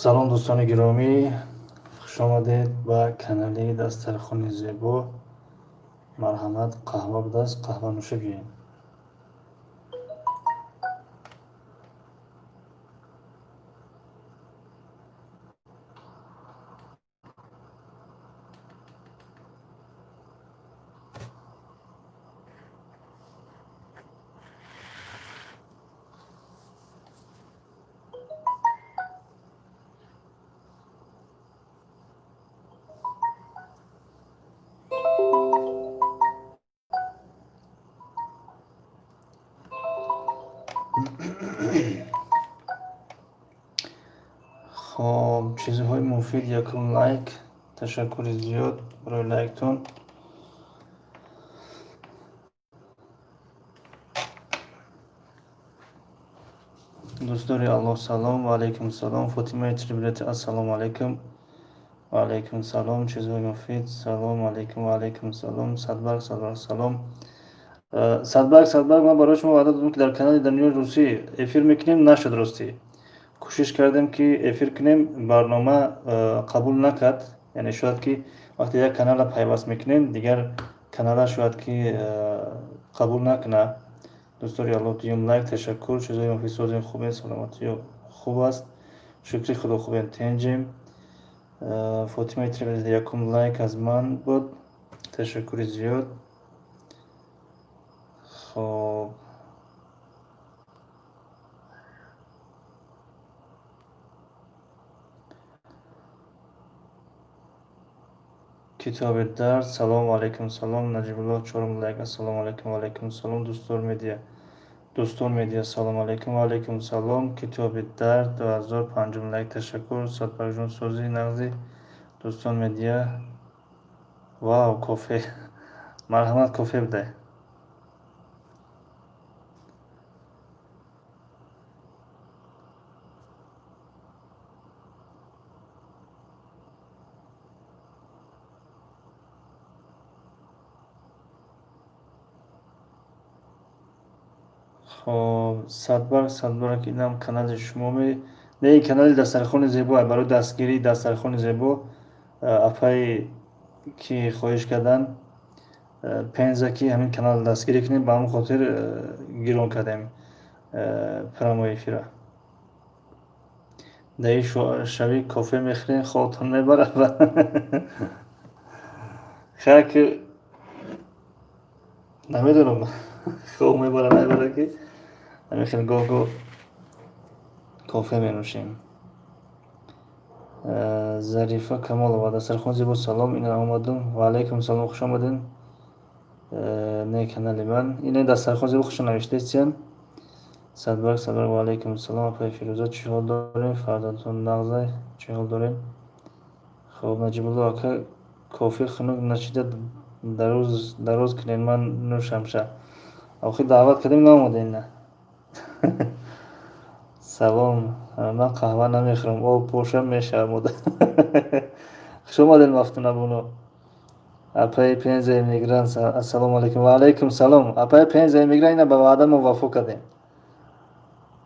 Салом, дӯстони гиромӣ, хушомадед ба канали Дастархони зебо. Марҳамат, қаҳва будааст, қаҳванӯша биёед. Хоб, чизҳои муфид, якум лайк, ташаккури зиёд барои лайктон. Дӯстдори Аллоҳ, салом. Ва алайкум салом. Фотимаи Трибилети, ассалому алайкум. Ва алайкум салом. Чизҳои муфид, салом алайкум. Ва алайкум салом. Садбарг, садбарг, салом. Садбарг, садбарг, ман барои шумо ваъда додам, ки дар канали Дунёи Русӣ эфир мекунем, нашуд ростӣ. Кӯшиш кардем, ки эфир кунем, барнома қабул накард. Яъне шояд ки вақте як канала пайваст мекунем, дигар канала шояд ки қабул накунад. Дӯстдори Аллоҳ, дуюм лайк, ташаккур. Чизҳои муфид, созем, хубем, саломатиё хуб аст, шукри Худо, хубем, тенҷем. Фотимаи Трибилети, якум лайк аз ман буд, ташаккури зиёд. Хоб, китоби дарс, салому алайкум, салом. Наҷибуллоҳ, чорум лайк, ассалому алайкум. Ва алайкум салом. Дӯстдор медиа, дӯстон медиа, салому алайкум. Ва алайкум салом. Китоби дарс, 2000, панҷум лайк, ташаккур. Садбаргҷон, сози нағзи. Дӯстон медиа, вау, кофе, марҳамат, кофе бидай. Хоб, Садбарг, садбарг, инам канали шумо не, ин канали Дастархони зебо, барои дастгирии Дастархони зебо апае ки хоҳиш карданд, Пенза, ки ҳамин каналро дастгирӣ кунем, ба ҳамин хотир гирон кардем прямой эфира. Дар ин шави кофе мехӯрем, хобтон мебарад. Хайр, ки намедонам, хоб мебарад, намебарад, ки ҳамин хел гоҳ гоҳ кофе менӯшем. Зарифа Камолова, Дастархон зебо, салом, ина омадум. Ва алайкум салом, хуш омадем. Не, канали ман ина Дастархон зебо, хуш навиштаистиян. Садбарг, садбарг, ва алайкум салом. Апаи Фирӯза, чӣ ҳол дорем? Фарзандтон нағзай, чӣ ҳол дорем? Хоб, Наҷибулло ака, кофе хунук нашида дароз кунед, ман нӯшам ша. Охир даъват кардем, наомадем на. Салом, ман қаҳва намехӯрам, об бошам мешавад, модар. Хуш омадед, Мафтуна бону. Апаи Пенза эмигрант, ассалому алайкум. Ва алайкум салом. Апаи Пенза эмигрант, ина ба ваъда мо вафо кардем.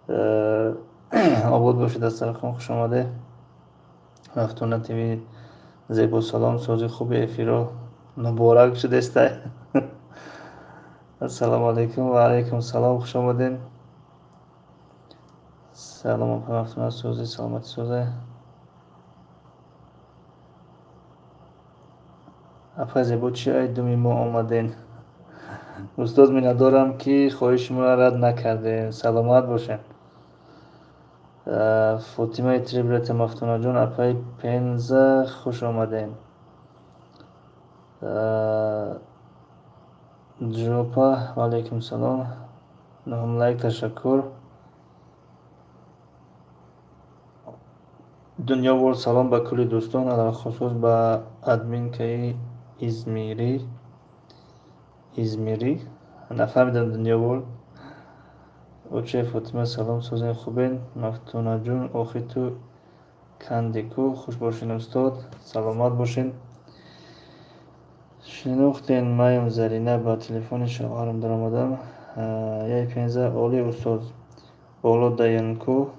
Обод бошед, Дастархон, хуш омадед. Мафтуна ТВ зебо, салом, сози хуби, эфиро муборак шудестай. Ассалому алайкум. Ва алайкум салом, хуш омадед. Салом, апа Мафтуна, сози, саломатӣ созе. Апа Зебо, чӣ ай думи мо омаден? Устоз, миннатдорам, ки хоҳиши моро рад накардем, саломат бошед. Фотимаи Трибрата, Мафтунаҷон, апаи Пенза, хуш омадем. Ҷопа, ва алайкум салом. Нуҳум лайк, ташаккур. Дунё Ворд, салом ба кулли дӯстон, алалхусус ба админкаи Измирӣ. Измирӣ нафаҳмидам, Дунё Ворд. Очаи Фотима, салом, созем, хубен. Мафтунаҷон, охи ту кандику, хуш бошен, устод, саломат бошен. Шинохтен маем, Зарина, ба телефони шавҳарам даромадам. Яй Пенза, олӣ, устоз, боло даянку.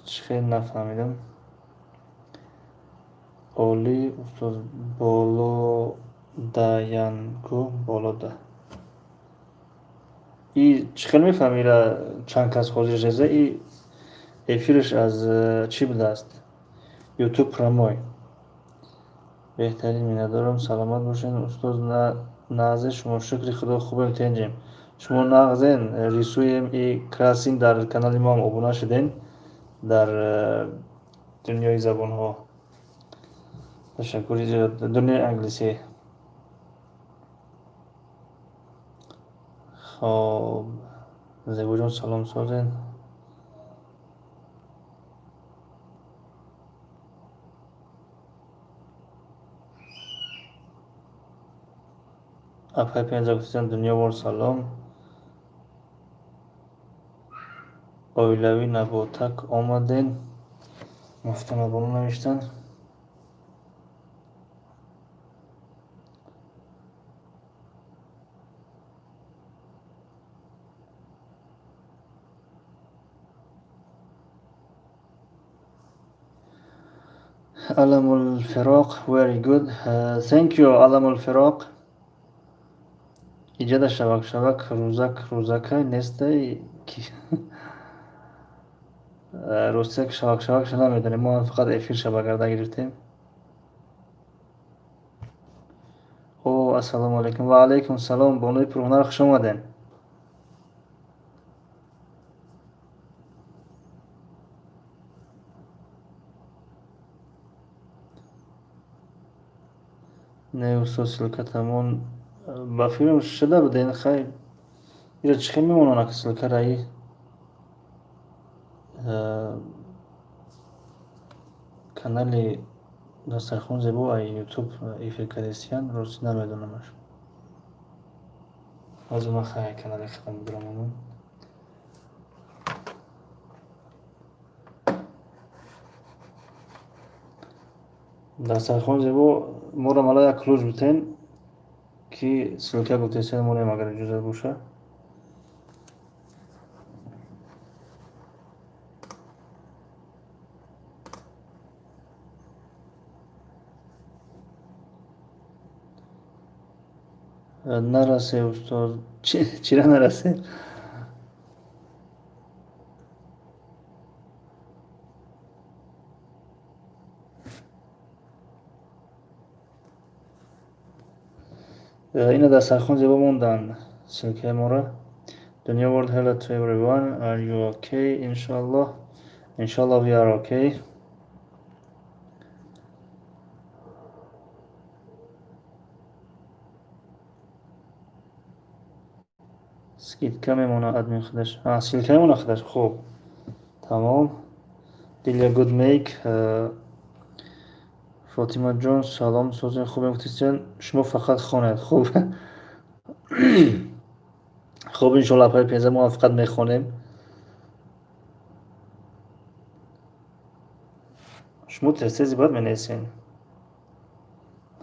Чӣ хел нафаҳмидам. Олӣ устоз болодаянку болода. И чӣ хел мефаҳми ира чанд кас ҳозир шуда? И эфираш аз чӣ будааст? Ютуб прямой. Беҳтарин, миннатдорам, саломат бошед. Устоз, нағзе шумо? Шукри Худо, хубем, тенҷем. Шумо нағзен? Рисуем и красим дар канали мо ҳам обуна шуден дар дунёи забонҳо. Ташаккури зиёд. Дунёи англисӣ. Хоб, Зебоҷон, салом, созен. Апай Пенза гуфтан дунёвор салом. Оилавӣ наботак омаден. Мафтунабону навиштанд. Alamul Firoq, very good. Thank you, Alamul Firoq. Иҷада шавак шавак рӯзак рӯзакай нестай ки ростияк шавак шавакша намедонем, мо фақат эфир шабагарда гирифтем. О, ассалому алайкум, ва алайкум салом, бонуи пурҳунар, хуш омадем. Не, устод, ссылка тамон ба филм шуда буден. Хай, ира чӣ хел мемонанд ссылка раи канали Дастархон зебо ай Ютуб эфир кардистиян, ростӣ намедонамаш. Ҳозир ман хай канали худам биромонам. Дастархон зебо моро мала як ключ битен, ки ссылка гуфтесен монем, агар иҷозат боша. Нарасе, устоз, чира нарасе? Ина дастархон зебо монданд ссылка и моро. Дунё world, hello to everyone. Are you okay? Inshallah. Inshallah we are okay. Скидка мемона админ худаш. А, ссылка мемона худаш. Хуб. Тамом. Дилия good make. Фотима ҷон, салом, созен, хубем гуфтистен. Шумо фақат хонед. Хуб. Хуб, иншоалло, апаи Пенза, мо фақат мехонем. Шумо тез-тези бояд менависен.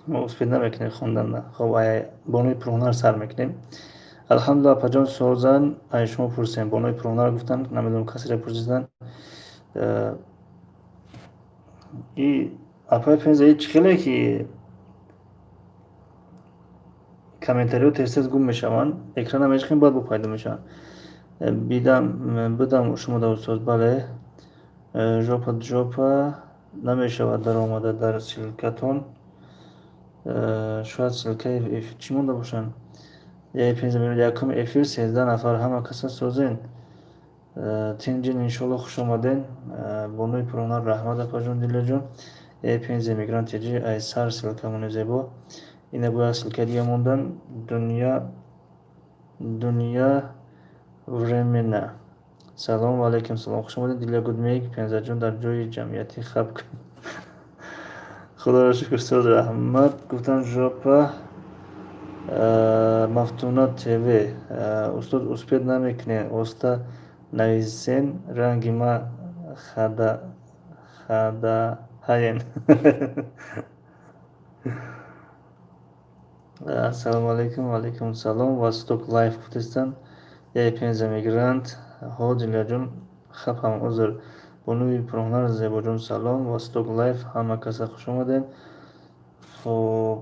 Мо успеть намекунем хонданда. Хуб, ай бонуи пурҳунар сар мекунем. Алҳамдулилла, апаҷон, созан, ай шумо пурсем. Бонуи пурҳунар гуфтанд, намедонам касеро пурсидан. И апаи Пенза, чӣ хеле ки комментариҳо тез-тез гум мешаванд, экрана мечиқем, баъд бо пайдо мешаванд. Бидам будам шумо да, устоз, бале. Жопа жопа намешавад даромада дар ссылка тон. Шояд ссылка и чӣ монда бошанд? Пенза якум эфир 13 нафар, ҳама каса созен. Тинҷин, иншоалло, хуш омаден. Бонуи пурҳунар, раҳмат, апаҷон Дилаҷон. Пенза мигрант теҷи ай сар ссылка мони зебо. Ина бояд ссылка дига мондан. Дунё дунё времена. Салом ва алайкум салом. Хуш омадед, Дилия good make. Пензаҷон, дар ҷои ҷамъиятӣ хаб кун. Худоро шукр, соз, раҳмат гуфтан жопа. Мафтуна ТВ. Устод, успеть намекунем, оста нависен, ранги ма хада хадаҳаен. Ассалому алайкум, ва алайкум салом. Восток лайф гуфтестанд. Яй Пенза мигрант. Ҳо, Дилияҷон, хапам, узр. Бонуи пурҳунар Зебоҷон салом. Восток Лайф, ҳама каса хуш омадед. Хоб,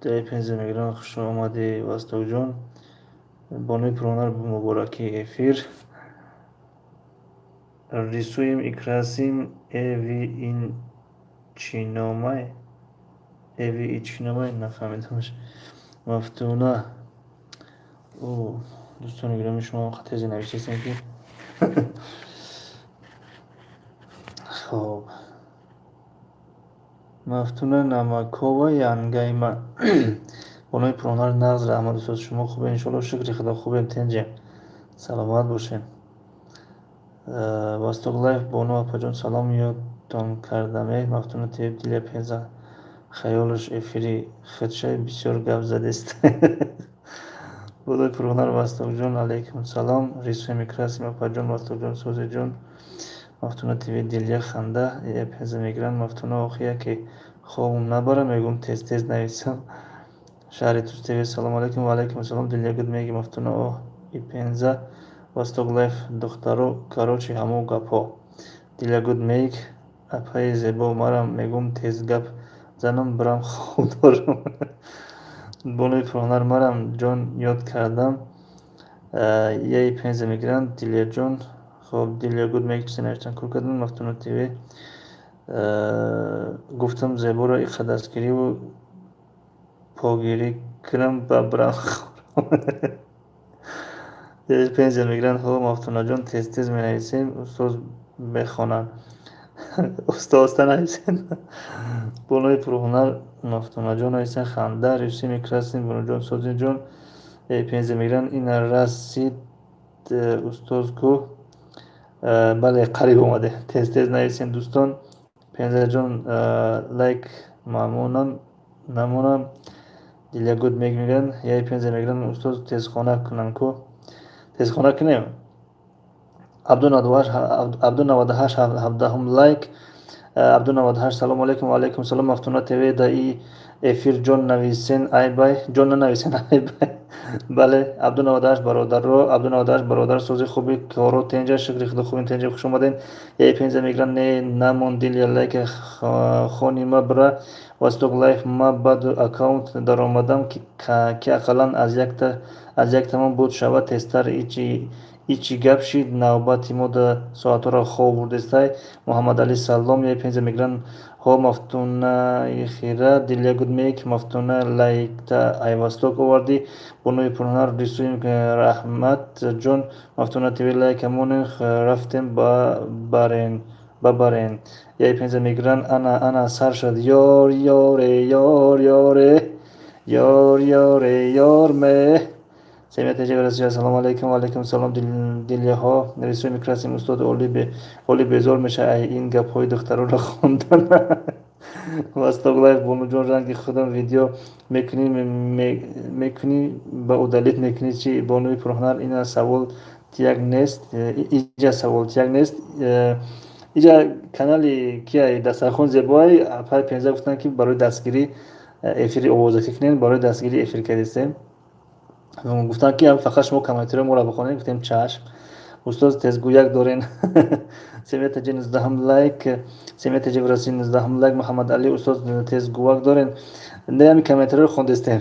Пенза мегирам, хуш омадӣ, Востокҷон. Бонуи пурҳунар, муборакӣ эфир. Рисуем и красим эви ин чиномай, эви и чиномай, нафаҳмидамаш. Мафтуна, дӯстони гиромӣ, шумо тезе навиштестем ки. Хоб, Мафтуна Намакова янгайма. Бонуи пурҳунар, нағз, раҳмат, устоз, шумо хубе? Иншоалло, шукри Худо, хубем, тинҷем, саломат бошем. Восток Лайф, бону апаҷон салом, ёдтон кардаме. Мафтуна ТВ, Дилия Пенза хаёлаш эфири худшай, бисёр гап задест. Бонуи пурҳунар, Востокҷон, алайкум салом. Рисуем и красим, апаҷон, Востокҷон, созиҷон. Мафтуна ТВ, Дилия ханда, Пенза мегиранд. Мафтуна, охи яке хобам набара, мегӯм тез тез нависам. Шаҳри Туз ТВ, салому алайкум. Ва алайкум салом, Дилия гуд меги. Мафтуна, оҳ и Пенза. Восток Лайф, духтаро, короче, ҳамо гапҳо. Дилия гуд мейк, апаи Зебо, марам мегӯм тез гап занам, бирам хоб дорам. Бонуи пурҳунар, марам ҷон ёд кардам. Яи Пенза мегиранд, Дилияҷон. Хоб, Дилия гуд меги, чизе навиштан кур кардам. Мафтуна ТВ, гуфтам Зеборо иқа дастгириву погирӣ кунам ба бирам хӯрам. Пенза мегиранд. Ҳо, Мафтунаҷон, тез тез менависем, устоз мехонанд. Оста оста нависем. Бонуи пурҳунар, Мафтунаҷон нависанд, ханда. Рисуем и красим, бонуҷон, созиҷон. Пенза мегиранд. Ина расид, устоз ку? Бале, қариб омаде. Тез тез нависем, дӯстон. Пензаҷон, лайк мамонам намонам. Дилия гуд мег мегӯянд. Яи Пенза мегиранд. Устоз, тезхона кунам ку? Тезхона кунем. Абду 98 17-ум лайк. Абду 98, салому алайкум. Ва алайкум салом. Мафтуна ТВ, да и эфир ҷон нависен, айбай ҷон нанависен, айбай. Бале, Абду 98 бародаро, Абду 98 бародар, сози, хуби, коро тенҷа? Шукри Худо, хубим, тенҷа. Хуш омадем. Яи Пенза мегиранд. Не намон, Дилия, лайка хонима бира. Восток Лайф, ма баъд аккаунт даромадам, ки ақаллан аз як тамом буд шавад тезтар. Ичи гап шид, навбати мо да соатҳоро хоб бурдестай. Муҳаммадалӣ, салом. Яи Пенза мегиранд. Ҳо, Мафтунаи хира. Дилия гуд мейк, Мафтуна, лайкта айвасток овардӣ. Бонуи пурҳунар, рисуем, раҳмат ҷон. Мафтуна ТВ, лайка монем, рафтем бабарен. Яи Пенза мегиранд. Ана ана сар шуд. Ёр ёре ёр ёре ёр ёре ёр ме. Семья ТЖ Россия, ассалому алайкум. Ва алайкум салом, Дилияҳо. Рисуем и красим, устоди оли безор меша ай ин гапҳои духтароро хондан. Восток Лайф, бонуҷон, ранги худам видео мекунӣ, мекунӣ ба удалить мекунӣ чи? Бонуи пурҳунар, ина савол тияк нест, иҷа савол тияк нест. Иҷа канали кияй? Дастархон зебоай. Апаи Пенза гуфтанд, ки барои дастгирӣ эфири овозакӣ кунем, барои дастгирӣ эфир кардистем. Гуфтанд, ки фақат шумо комментариҳои моро бихонед, гуфтем чашм. Устоз, тезгӯяк дорен. Семья ТЖ 19-ум лайк. Семья ТЖ в России 19-ум лайк. Муҳаммадалӣ, устоз, тезгӯвак дорен. Не, ҳами комментариҳоро хондестем.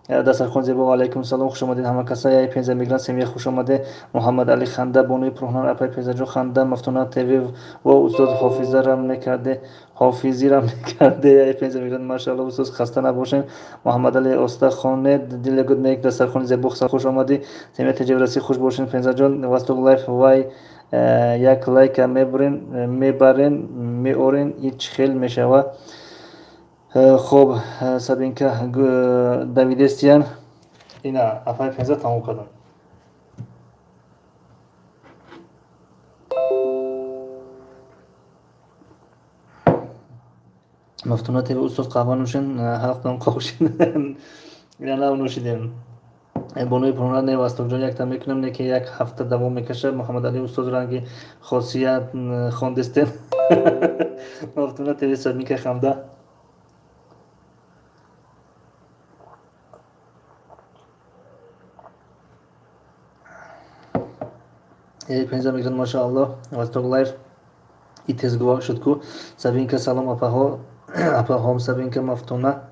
Дастархон зебо, алайкум салом, хуш омадед ҳама каса. Яи Пенза мегиранд, семья, хуш омаде. Муҳаммадалӣ ханда, бонуи пурҳунар, апаи Пензаҷон ханда. Мафтуна ТВ, во устоз, ҳофизарам мекарде, ҳофизирам мекарде. Яи Пенза мегиранд, машаалло, устоз, хаста набошем. Муҳаммадалӣ, оста хонед. Дилия гуд мейк, дастархони зебо, хуш омадӣ. Семья ТЖ в России, хуш бошед, Пензаҷон. Восток Лайф, вай, як лайка мебарен, меорен, ич хел мешава. Хоб, Сабинка давидестиян. Ина апаи Пенза тамом кардам. Мафтуна ТВ, устоз, қаҳва нӯшен, ҳалқтон қоқшин. Ина нав нӯшидем. Бонуи пурҳунар, не, Востокҷон, якта мекунам, не ки як ҳафта давом мекашад. Муҳаммадалӣ, устоз, ранги хосият хондестем. Мафтуна ТВ, Сабинка ханда. Пенза мегиранд, машааллоҳ. Восток Лайф и тезгувоҳ шуд ку. Сабинка, салом, апаҳо, апаҳом. Сабинка, Мафтуна,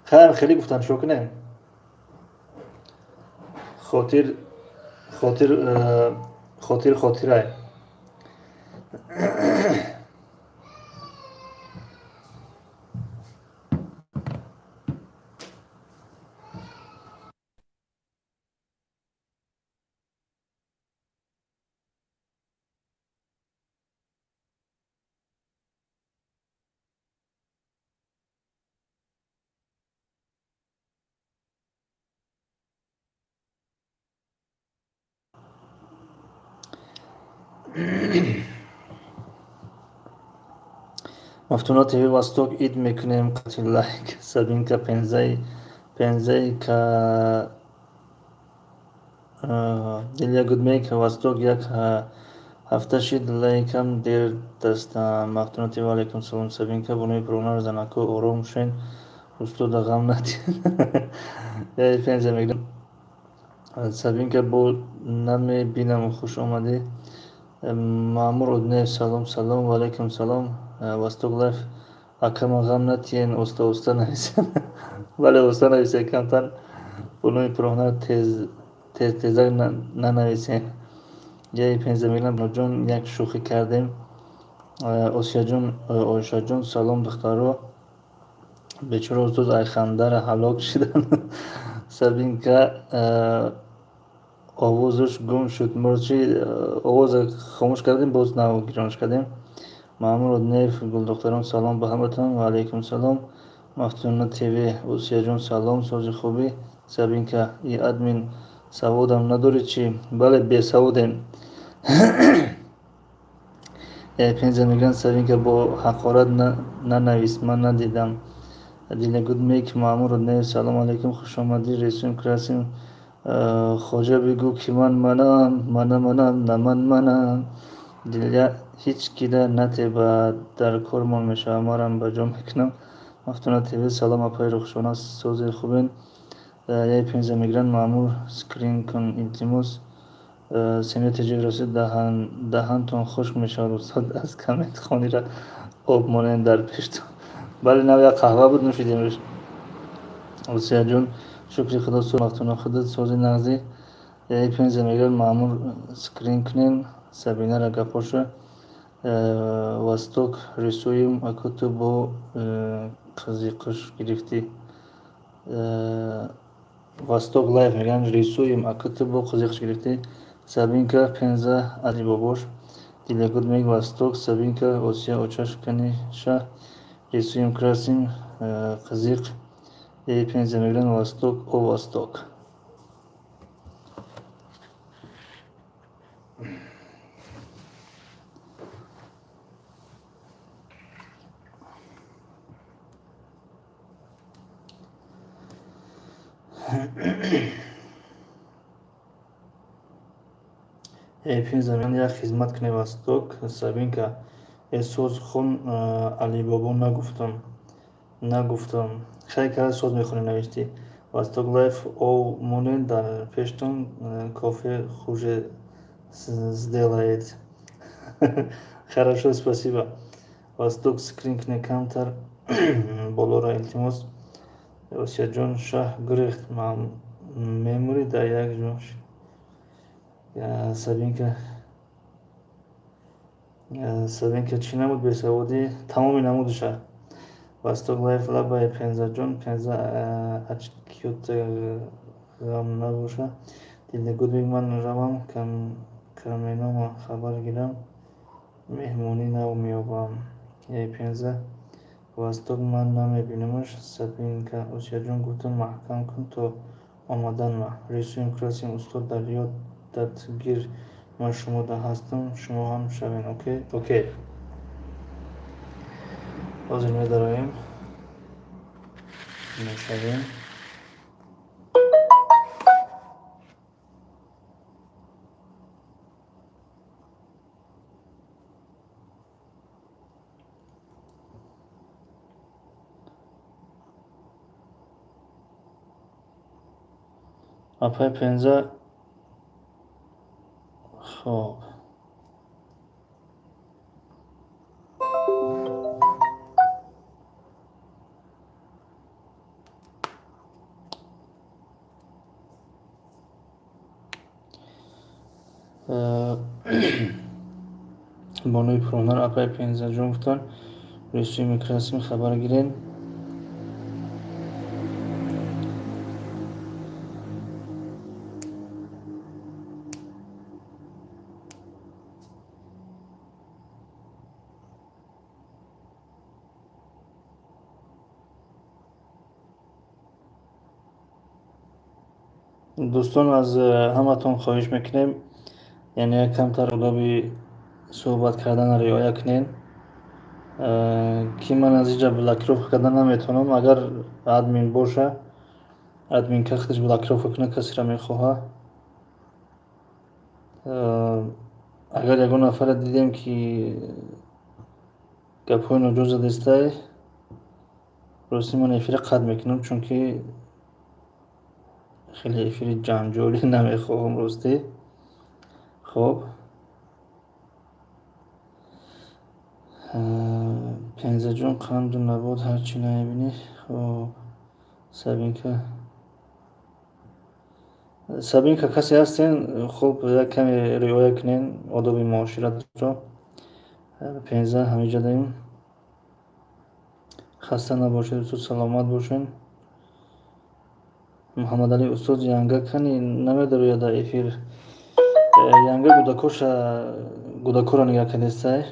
хайр, хеле гуфтан, чико кунем? Хотир, хотир, хотир, хотирай. Мафтуна ТВ, Восток, ид мекунем, қати лайк. Сабинка, пензаи, пензаи ка. Дилия Гудмек, Восток, як ҳафта шид, лайкам дер дастам. Мафтуна ТВ, алайкум салом. Сабинка, бонои пурҳунар, занако, ором шен, устода ғам надиҳ. Пенза мегирам. Сабинка, бо намебинам, хуш омадӣ. Маъмур Однеев, салом, салом, ва алайкум салом. Восток Лайф, акама ғам натиен, оста оста нависен. Бале, оста нависен камтар, бонои пурҳунар, тез тез тезак нанависен. Яи пенза мегирам. Ҷон, як шӯхӣ кардем. Осияҷон, Оишаҷон, салом, духтаро. Бечора устоз айхандара ҳалок шидан. Сабинка, овозаш гум шуд. Мурчи, овоза хомӯш кардем, боз нав гиронш кардем. Маъмур Однеев, гулдухтарон, салом ба ҳаматон, ва алайкум салом. Мафтуна ТВ, Осияҷон, салом, сози, хубӣ? Сабинка, и админ саводам надорӣ чӣ? Бале, бесаводем. Пенза мегӯянд. Сабинка, бо ҳақорат нанавис, ман надидам. Дила Гудмек, Маъмур Однеев, салом алайкум, хушомадӣ. Рисуем красим. Хоҷа, бигӯ, ки ман манам, мана манам, на ман манам. Дилия, ҳеҷ кида натеба, дар кормон мешавад, марам ба ҷо мекунам. Мафтуна ТВ, салом, апаи Рухшона, сози, хубен? Яй пенза мегиранд. Маъмур, скрин кун, илтимос. Семья Тиҷи расид, даҳантон хушк мешавад, устод, аз коммент хонира об монем дар пештон. Бале, нав як қаҳва буд, нӯшидем. Осияҷон, шукри худо, Мафтуна, худат сози, нағзӣ? Яй пенза мегиранд. Маъмур, скрин кунен Сабинара гапоша. Восток, рисуем, аку ту бо қизиқиш гирифтӣ. Восток Лайф мегӯянд, рисуем, аку ту бо қизиқиш гирифтӣ. Сабинка, пенза ади бобош. Дилягуд мег, Восток, Сабинка, Осия, очаш каниша. Рисуем красим, қизиқ. Яй пенза мегӯянд. Восток, о Восток. Пенза мегӯянд, як хизмат кунед. Восток, Сабинка, э, соз хон, Алибобо, нагуфтам, нагуфтам. Хеле кара соз мехонем, навиштӣ. Восток Лайф, ов монед дар пештон, кофе хуже сделает. Хорошо, спасибо. Восток, скрин кунед камтар болоро, илтимос. Осияҷон, шаҳ гурехт, мемурӣ дар як ҷо. Сабинка, Сабинка, чӣ намуд бесаводӣ? Тамоми намудиша. Восток Лайф, лабай, Пензаҷон, пенза очкиёта ғам набоша. Дилнагуд биг, ман равам, каменома хабар гирам, меҳмонӣ нав меёбам. Эй пенза. Восток, ман намебинамаш. Сабинка, Осияҷон, гуфтам, маҳкам кун то омаданма. Рисуем красим, устод, дар ёдат гир, ман шумода ҳастам, шумо ҳам шавен. Окей, окей, ҳозир медароем, мешавем. Апай Пенза. Хоб, бонуи пурҳунар, апай Пензаҷон гуфтан, рӯсӯи мекрасим, хабар гирен. Дӯстон, аз ҳаматон хоҳиш мекунем, яъне як камтар одоби суҳбат карданро риоя кунед, ки ман аз инҷа блокировка кардан наметавонам. Агар админ боша, админка худаш блокировка кунад, касеро мехоҳад. Агар ягон нафаре дидем, ки гапҳои ноҷоз задистай, рости ман эфира қатъ мекунам, чунки хеле эфири ҷанҷолӣ намехоҳам, ростӣ. Хоб, Пензаҷон, қанду набот ҳарчи намебинӣ. Хоб, Сабинка, Сабинка, касе ҳастен? Хуб, як каме риоя кунен одоби муоширатро. Пенза ҳамиҷа даем. Хаста набошед, устод, саломат бошед. Муҳаммадалӣ, устоз, янга кани намедарояд дар эфир? Янга гудакоша, гудакоро нигаҳ кардестай.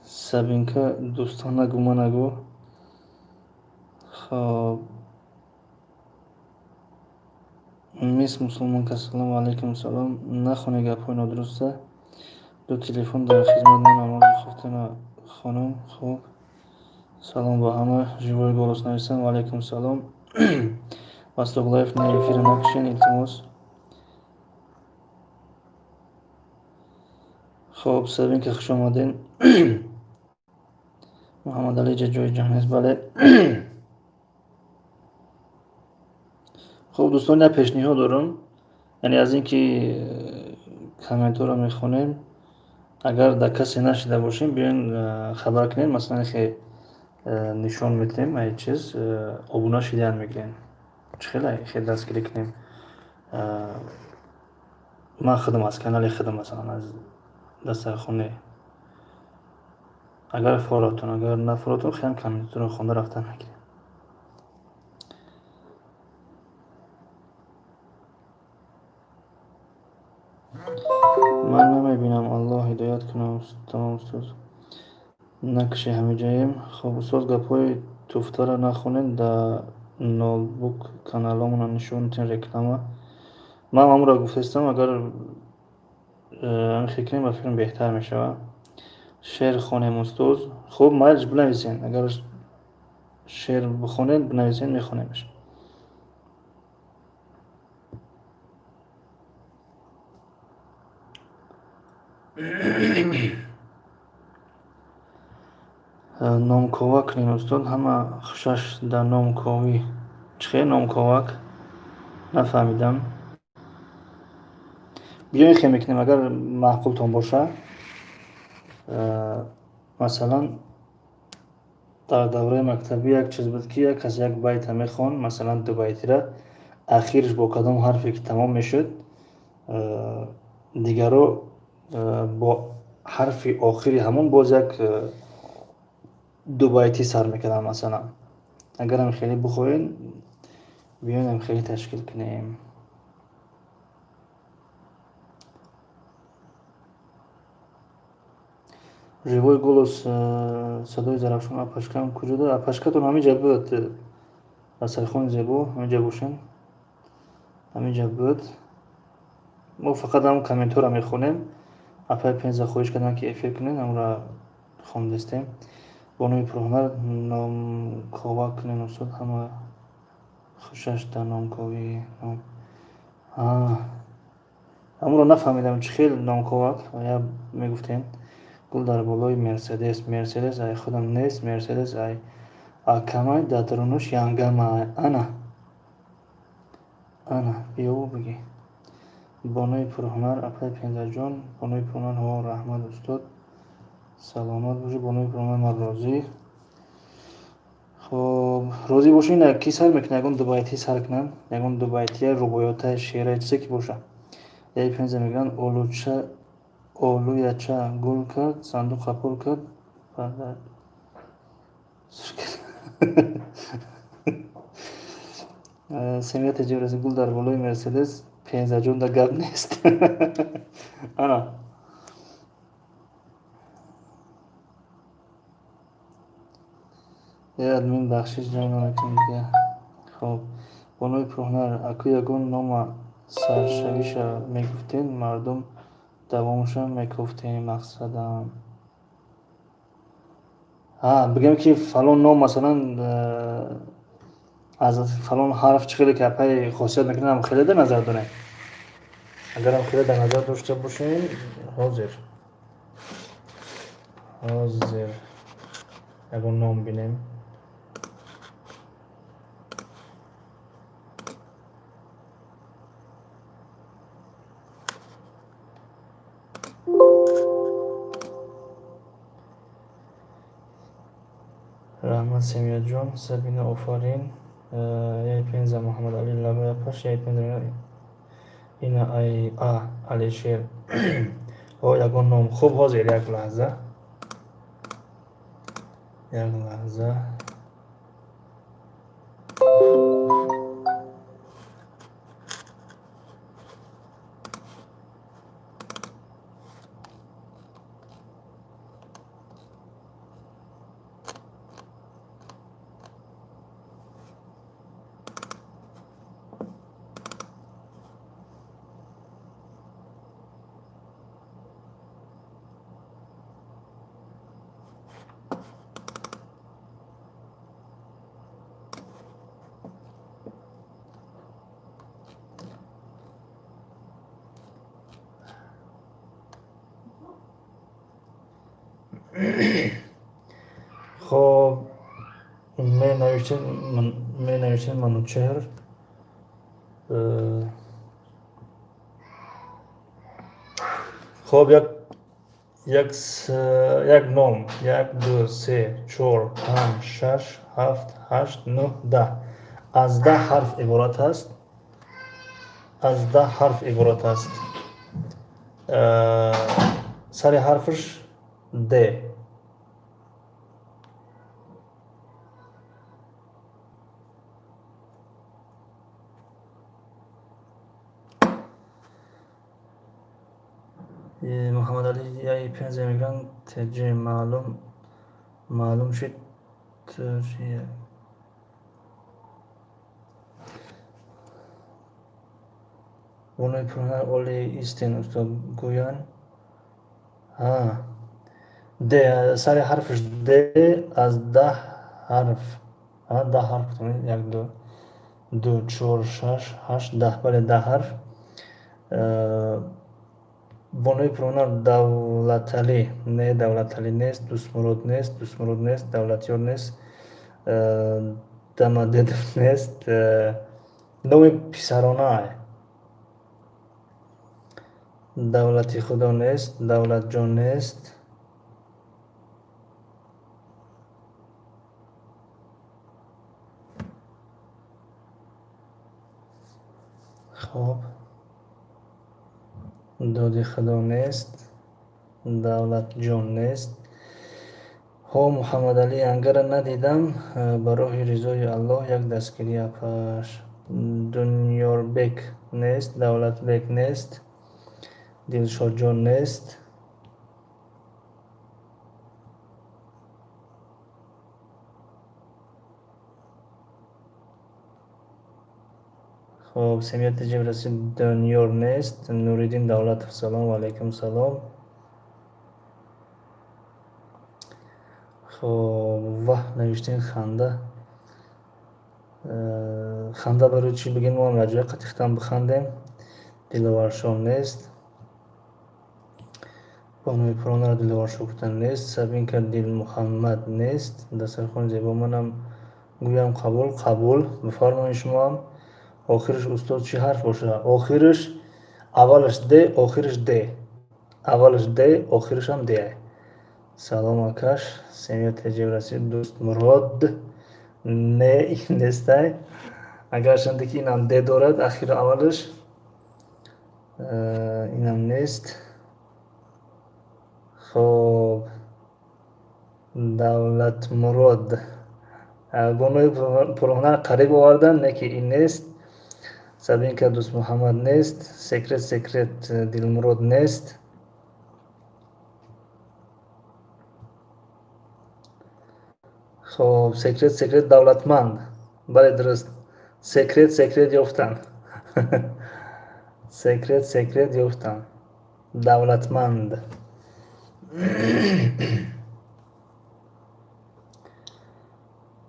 Сабинка, дӯстон, нагӯ, ма нагӯ. Хоб, мисс мусулмонка, салому алайкум. Салом. Нахони гапҳои нодуруста. Ду телефон дар хизмат, мо намози хуфтана хонум. Хуб, салом ба ҳама. Живой голос нависам. Ва алайкум салом. Восток Лайф, на, эфира накушен, илтимос. Хоб, Сабинка, хуш омаден. Муҳаммадалӣ, ҷа ҷои ҷаҳон нест, бале. Хуб, дӯстон, як пешниҳод дорам, яъне аз ин ки комментҳоро мехонем, агар дар касе нашида бошем, биёен хабар кунем, масалан, хе нишон медиҳем, ай чиз обуна шидан мегирем. Чӣ хеле хе дастгирӣ кунем? Ман худам аз канали худам, масалан, аз дастархоне, агар форотон, агар нафоротон, хелам комментҳоро хонда рафтан мегирем. Ман намебинам, Аллоҳ ҳидоят кунад. Тамом, устоз, накуши, ҳамиҷаем. Хоб, устоз, гапҳои туфтаро нахонед, дар ноутбук каналҳомона нишон диҳем, реклама. Ман ҳамонро гуфтаистам, агар ҳамин кунем, ба фикрам, беҳтар мешавад. Шеър хонем, устоз? Хуб, майлиш, бинависен. Агар шеър бихонед, бинависен, мехонемаш. Номковак кунем, устод, ҳама хушаш дар номковӣ. Чӣ хел номковак, нафаҳмидам. Биёен, хел мекунем, агар маъқултон боша, масалан, дар давраи мактабӣ як чиз буд, ки як кас як байта мехонд, масалан, дубайтира, ахираш бо кадом ҳарфе ки тамом мешуд, дигаро бо ҳарфи охири ҳамон боз як дубайтӣ сар мекарданд. Масалан, агарам хеле бихоҳед, биёем, хеле ташкил кунем. Живой голос, садои Зарафшон. Апашкам куҷода? Апашкатон ҳамиҷа буд, дастархони зебо, ҳамиҷа бошен, ҳамиҷа буд. Мо фақат ҳамн комментҳоро мехонем. Апаи Пенза хоҳиш карданд, ки эфир кунед, ҳамонро хондистем. Бонуи пурҳунар, номковак кунем, устод, ҳама хушаш дар номковӣ. Ҳамонро нафаҳмидам, чӣ хел номковак, я мегуфтем. Гул дар болои мерседес, мерседес ай худам нест, мерседес ай Акамай дар дарунаш янгамай. Ана. Ана, биёву бигӣ. Бонуи пурҳунар, апаи Пензаҷон, бонуи пурҳунар, ҳо, раҳмат, устод. Саломат бошӣ, бонуи пурҳунар, ман розӣ. Хоб, розӣ бошӣ, ина ки сар мекунад, ягон дубайтӣ сар кунанд, ягон дубайтия, рубоёта, шеъра, чизе ки боша. Яй Пенза мегӯянд, олуча, олуяча гул кард, сандуқа пур кард, парда Семияти ҷибраси гул дар болои Мерседес, Пензаҷон да гап нест. Ана. Е админ бахшиш ҷанг намекунем дига. Хоб, бонуи пурҳунар, аку ягон нома саршавиша мегуфтен, мардум давомша мекофтем, мақсадам. Ҳа, бигем ки фалон ном, масалан, аз фалон ҳарф чӣ хеле ки апаи хосият мекунад, ҳам хеле дар назар дорем. Агарам хеле дар назар дошта бошем, ҳозир. Ҳозир ягон ном бинем. Раҳмат, Семияҷон, Сабина, офарин. Яй Пенза, Муҳаммадалӣ лабай апаш, яй Пенза, ина ай а Алишер. О, ягон ном. Хуб, ҳозир як лаҳза. Як лаҳза. Хоб, менавиштем Манучеҳр. Хоб, як ном, як, ду, се, чор, панҷ, шаш, ҳафт, ҳашт, нӯҳ, даҳ. Аз 10 ҳарф иборат аст. Аз 10 ҳарф иборат аст. Сари ҳарфаш Д. Муҳаммадалӣ яй Пенза мегӯянд, ТJ маълум, маълум шуд. Бонуи пурҳунар, оли истен, устод гӯянд. Ҳа. Д, сари ҳарфаш Д, аз 10 ҳарф. Ҳа, 10 ҳарф гуфтам. Як, ду, чор, шаш, ҳашт, 10. Бале, 10 ҳарф. Бонуи пурҳунар, Давлаталӣ. Не, Давлаталӣ нест, Дӯстмурод нест, Дӯстмурод нест, Давлатёр нест, Дамадедов нест. Номи писаронае. Давлати Худо нест, Давлатҷон нест. Хоб. Доди Худо нест, Давлатҷон нест. Ҳо, Муҳаммадалӣ ангара надидам, ба роҳи ризои Аллоҳ як дастгирӣ апаш. Дунёрбек нест, Давлатбек нест, Дилшодҷон нест. Хоб, Семияти ҷибраси Дунёр нест. Нуриддин Давлатов, салом, алайкум салом. Хоб, ваҳ, навиштем ханда. Ханда барои чӣ бигем, мо ҳам як ҷоя қатихтан бихандем. Диловаршо нест. Бонуи пурҳунар Диловаршо гуфтан нест. Сабинка Дилмуҳаммад нест. Дастархони зебо манам. Гӯям қабул, қабул. Бифармоед шумоам. Охираш устод чӣ ҳарф бошад? Охираш аввалаш Д, охираш Д. Аввалаш Д, охирашам Д. Салом, акаш. Семья ТЖ расид. Дӯстмурод. Не, нестай. Агарчанде ки инам Д дорад, ахиру аввалаш. Инам нест. Хоб. Давлатмурод. Бонои пурҳунар қариб овардан, не ки ин нест. Сабинка Дӯстмуҳаммад нест. Секрет, секрет Дилмурод нест. Хоб, секрет, секрет Давлатманд. Бале, дуруст. Секрет, секрет ёфтан. Секрет, секрет ёфтан. Давлатманд.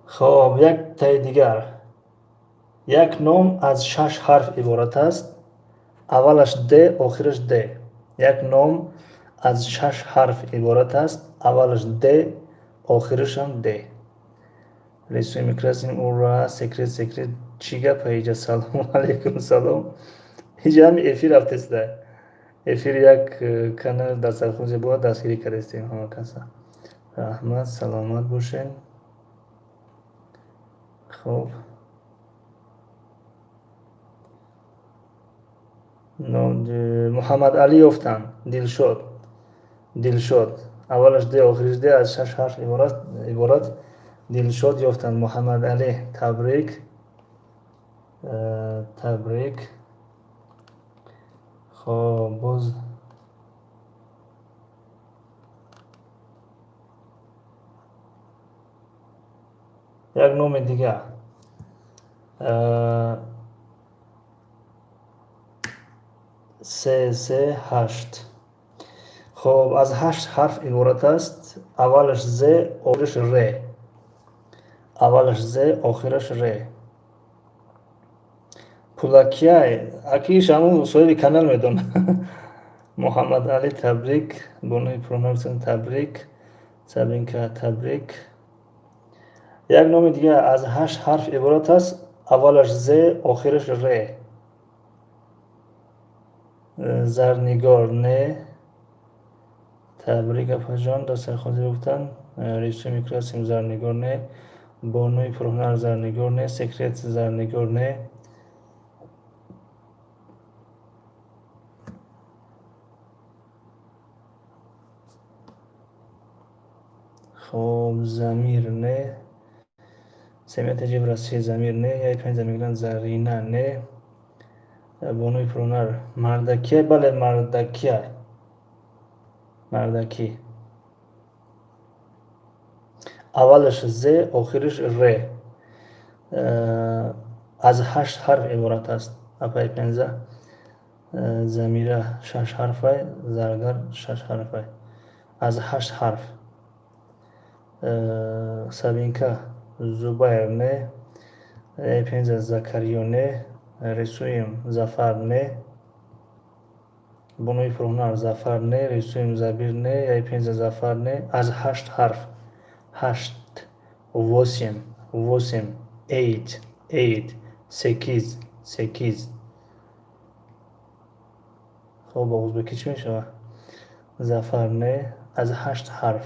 Хоб, як таи дигар. Як ном аз шаш ҳарф иборат аст. Аввалаш Д, охираш Д. Як ном аз шаш ҳарф иборат аст. Аввалаш Д, охирашам Д. Рисуем и красим, ура, секрет, секрет. Чӣ гапа иҷа? Салому алайкум, салом. Иҷа ҳами эфир рафтеста. Эфир як канал дастархони зебоа дастгирӣ кардестем ҳама каса. Раҳмат, саломат бошед. Хоб. Муҳаммадалӣ ёфтанд. Дилшод. Дилшод. Аввалаш Д, охириш Д, аз шаш ҳарф иборат. Дилшод ёфтанд. Муҳаммадалӣ, табрик. Табрик. Хоб, боз як номи дигар. Се, се, ҳашт. Хоб, аз ҳашт ҳарф иборат аст. Аввалаш З, охираш Р. Аввалаш З, охираш Р. Пулакияй, акиш ҳамун соҳиби канал медонад. Муҳаммадалӣ, табрик. Бонои пурҳунар, табрик. Сабинка, табрик. Як номи дигар аз ҳашт ҳарф иборат аст. Аввалаш З, охираш Р. Зарнигор, не. Табрик, апаҷон, дастархон зебо гуфтанд. Рисуем и красим, Зарнигор, не. Бонои пурҳунар, Зарнигор, не. Секрет, Зарнигор, не. Хоб, Замир, не. Семья ТЖ в России, Замир, не. Яй панҷ мегӯянд, Зарина, не. Бонои пурҳунар мардакия, бале, мардакия. Мардакӣ. Аввалаш З, охираш Р. Аз ҳашт ҳарф иборат аст. Апаи пенза. Замира шаш ҳарфай, Заргар шаш ҳарфай. Аз ҳашт ҳарф. Сабинка, Зубайр, не. Пенза, Закариё, не. Рисуем, Зафар, не. Бонои пурҳунар, Зафар, не. Рисуем, Забир, не. Яй пенза, Зафар, не. Аз ҳашт ҳарф. Ҳашт, восемь, восемь, eight, eight, секиз, секиз. Хоб, ба узбекӣ чӣ мешавад? Зафар, не. Аз ҳашт ҳарф.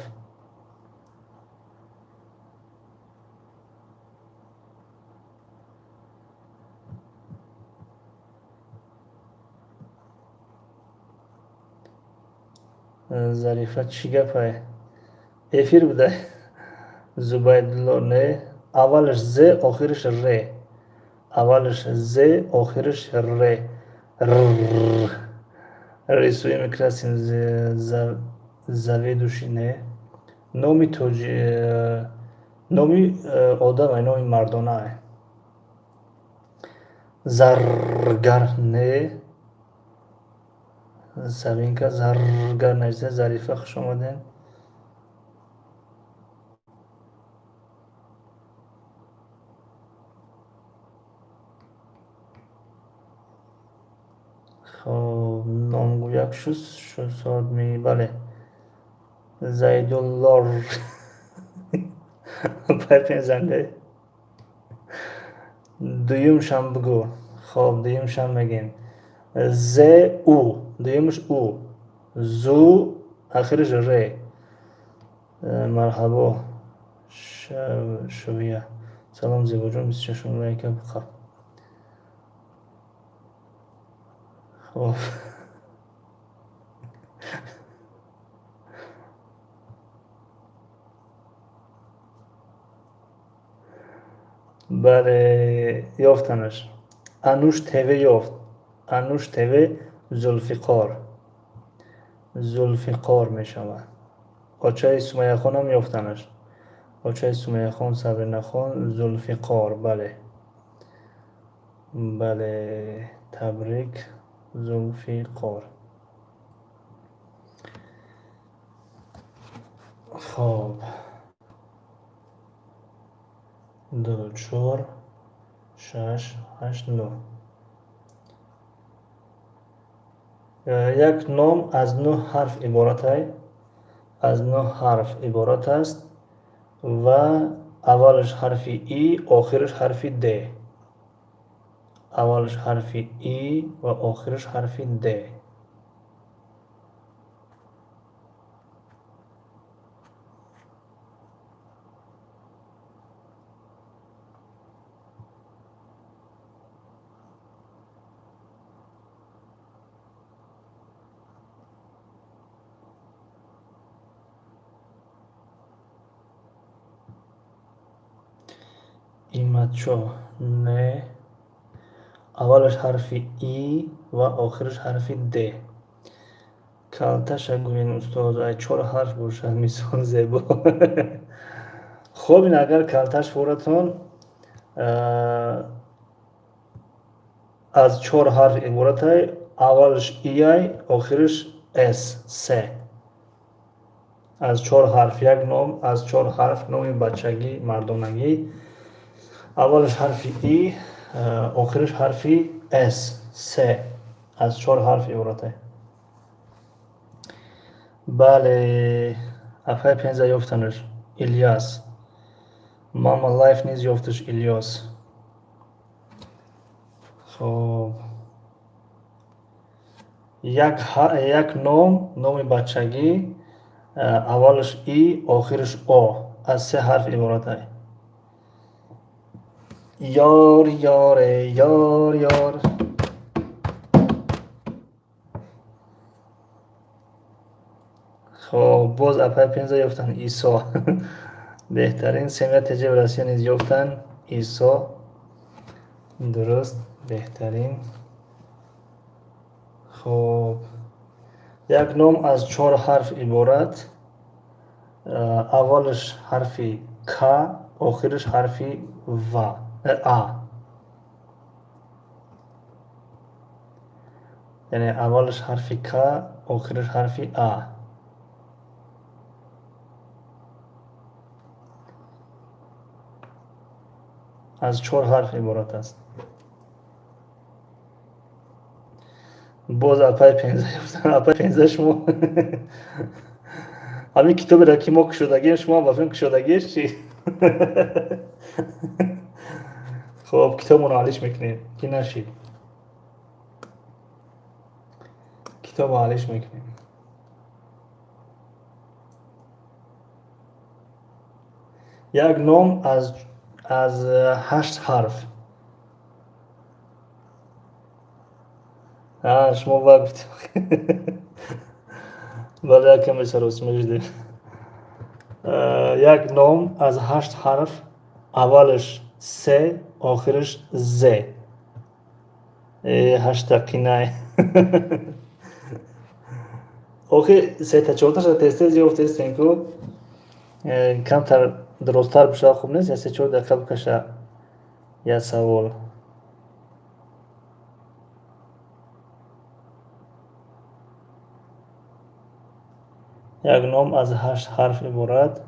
Зарифа, чӣ гапай? Эфир будай. Зубайдулло, не. Аввалаш З, охираш Р. Аввалаш З, охираш Р. Р. Рисуем и красим, заведующий, не. Номи тоҷи, номи одамай, номи мардонаай. Заргар, не. Сабинка, Заргар нависта. Зарифа, хуш омадед. Хоб, номгӯяк шуд ми, бале. Зайдуллор. Пайпензанде. Дуюмшам бигӯ. Хоб, дуюмшам мегем. З у, дуюмш у, зу, ахириш р. Марҳабо, шувия. Салом, Зебоҷон, 26-ум лайка қаб. Хоб, бале, ёфтанаш. Ануш ТВ ёфт. Ануш ТВ. Зулфиқор, Зулфиқор мешавад. Очаи Сумаяхонам ёфтанаш. Очаи Сумаяхон, Сабринахон, Зулфиқор, бале, бале, табрик, Зулфиқор. Хоб, ду, чор, шаш, ҳашт, нӯҳ. Як ном аз нӯҳ ҳарф иборатай, аз нӯҳ ҳарф иборат аст ва аввалаш ҳарфи и, охираш ҳарфи д. Аввалаш ҳарфи и ва охираш ҳарфи д. Иматчо, не. Аввалаш ҳарфи и ва охираш ҳарфи д. Калташа гӯен, устоз, ай чор ҳарф бошад, мисол зебо. Хоб, ин агар калташ форатон аз чор ҳарф иборатай, аввалаш ияй, охираш с, се. Аз чор ҳарф, як ном аз чор ҳарф, номи бачагӣ, мардонагӣ, аввалаш ҳарфи и, охираш ҳарфи с, се, аз чор ҳарф иборатай. Бале, апай Пенза ёфтанаш, Ильяс. Мама Лайф низ ёфташ, Илёс. Хоб, як ном, номи бачагӣ, аввалаш и, охираш о, аз се ҳарф иборатай. Ёр, ёре, ёр, ёр. Хоб, боз апай Пенза ёфтанд, Исо. Беҳтарин. Семья ТЖ в Россия низ ёфтанд, Исо. Дуруст, беҳтарин. Хоб, як ном аз чор ҳарф иборат, аввалаш ҳарфи к, охираш ҳарфи в, а. Яъне аввалаш ҳарфи к, охираш ҳарфи а. Аз чор ҳарф иборат аст. Боз апай Пенза ёфтан. Апай Пенза, шумо ҳамин китоберо ки мо кушодагием, шумо ҳам ба филм кушодагиеш чи? Хоб, китобонро алиш мекунем, ки нашид, китобро алиш мекунем. Як ном аз ҳашт ҳарф. Шумо ва гуфтем, бале, якаме саросима шудем. Як ном аз ҳашт ҳарф, аввалаш с, охираш з. Ҳашта қинай. Охир сета чорташа тез тез ёфтестем ку, камтар дурусттар бишавад, хуб нест? Я 3-4 дақиқа бикаша як савол. Як ном аз ҳашт ҳарф иборат,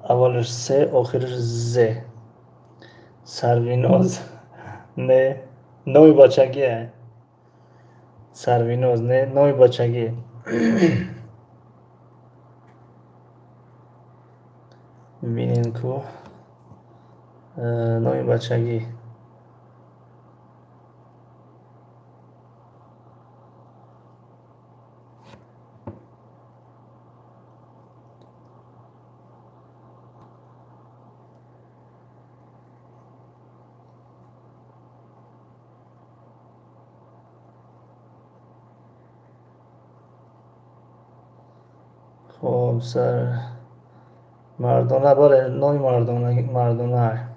аввалаш с, охираш з. Сарвиноз, не, номи бачагие. Сарвиноз, не, номи бачагӣ. Бинен ку, номи бачагӣ. Хоб, сар мардона, бале, номи мардона.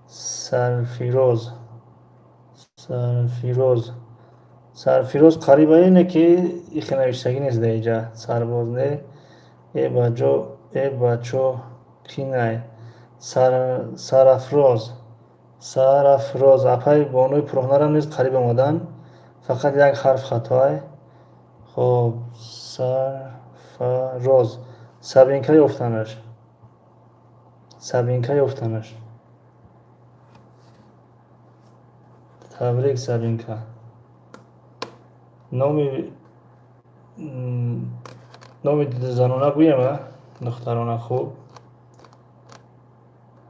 Сарфироз, Сарфироз, Сарфироз қариба ине ки ихе навиштагӣ нест дар иҷа. Сарбоз не, э баҷо, э бачо кинай. Сарафроз, Сарафроз. Апай бонуи пурҳунарам низ қариб омадан, фақат як ҳарф хатоай. Хоб, Сарфароз. Сабинка ёфтанаш, Сабинка ёфтанаш. Табрик, Сабинка. Номи занона гӯем, а духтарона. Хуб,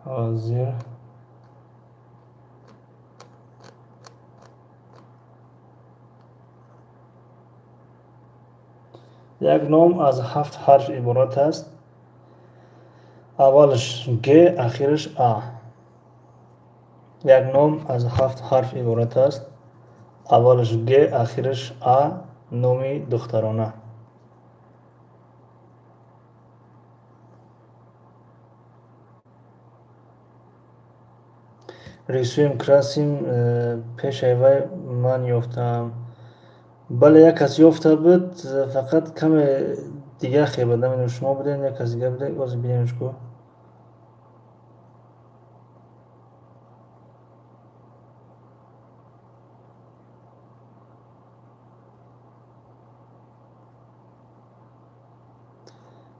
ҳозир як ном аз ҳафт ҳарф иборат аст, аввалаш г, ахираш а. Як ном аз ҳафт ҳарф иборат аст, аввалаш г, ахираш а, номи духтарона. Рисуем, красим. Пешаи вай ман ёфтаам. Бале, як кас ёфта буд, фақат каме дига хел буд. Намедонам, шумо будем, як кас дига буде. Ҳозир бинемш ку.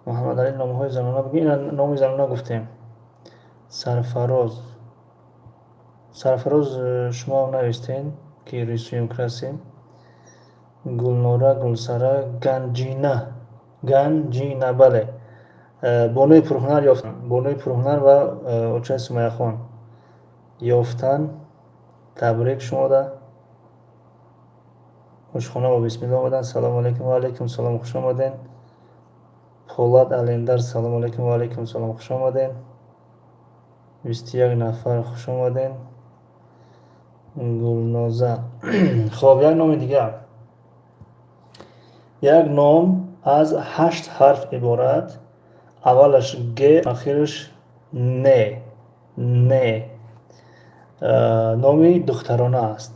Муҳаммадалӣ, номҳои занона бигӯ. Ина номи занона гуфтем. Сарфароз, Сарфароз. Шумо навистен ки рисуем, красим. Гулнора, Гулсара, Ганҷина, Ганҷина, бале. Бонуи пурҳунар ёфтан, бонуи пурҳунар ва очаи Сумаяхон ёфтан. Табрик шумода. Ошхона бо бисмилло омадан. Салому алайкум. Ва алайкум салом, хуш омаден. Полад Алендар, салому алайкум. Ва алайкум салом, хуш омаден. 21 нафар, хуш омаден. Гулноза. Хоб, як номи дигар. Як ном аз ҳашт ҳарф иборат, аввалаш г, ахираш н, н. Номи духтарона аст.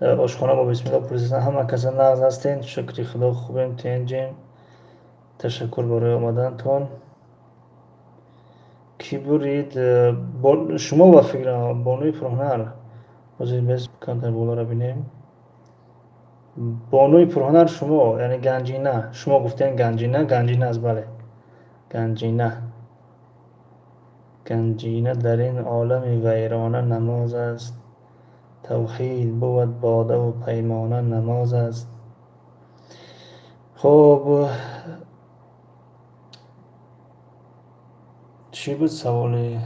Ошхона бо бисмилло пурсидан. Ҳама каса нағз ҳастен? Шукри Худо, хубем, тинҷем. Ташаккур барои омадантон. Кӣ бурид шумо? Ба фикрам, бонуи пурҳунар. Ҳозир без камтар болоро бинем. Бонуи пурҳунар шумо, яъне Ганҷина. Шумо гуфтем Ганҷина, Ганҷина аст, бале, Ганҷина. Ганҷина дар ин олами вайрона намоз аст, тавҳид бувад бодаву паймона намоз аст. Хуб, чӣ буд саволи?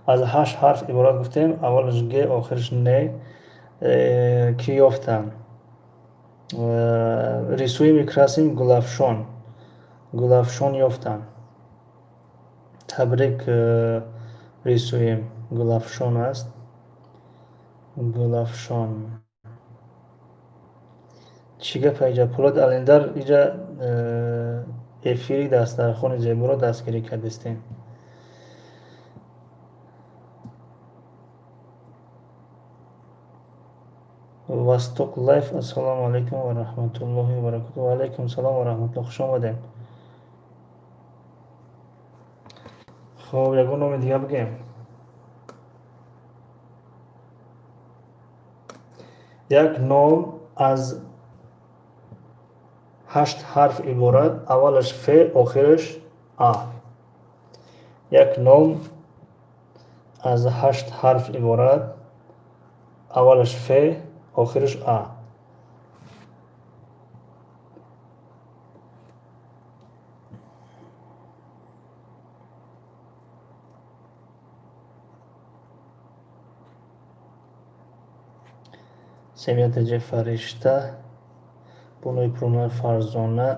Аз ҳашт ҳарф иборат гуфтем, аввалаш г, охираш н. Кӣ ёфтанд? Рисуем и красим. Гулафшон, Гулафшон ёфтанд. Табрик, рисуем. Гулафшон аст, Гулафшон. Чӣ гапа иҷа? Пулод Алендар, иҷа эфири дастархони зеборо дастгирӣ кардистем. Восток Лайф, ассалому алайкум ва раҳматуллоҳи ва баракатуҳ. Ва алайкум салом ва раҳматуллоҳ, хуш омадем. Хоб, ягон номи дига бигӯем. Як ном аз ҳашт ҳарф иборат, аввалаш ф, охираш а. Як ном аз ҳашт ҳарф иборат, аввалаш ф, охираш а. Семья Тж, Фаришта, бонуи пурҳунар Фарзона,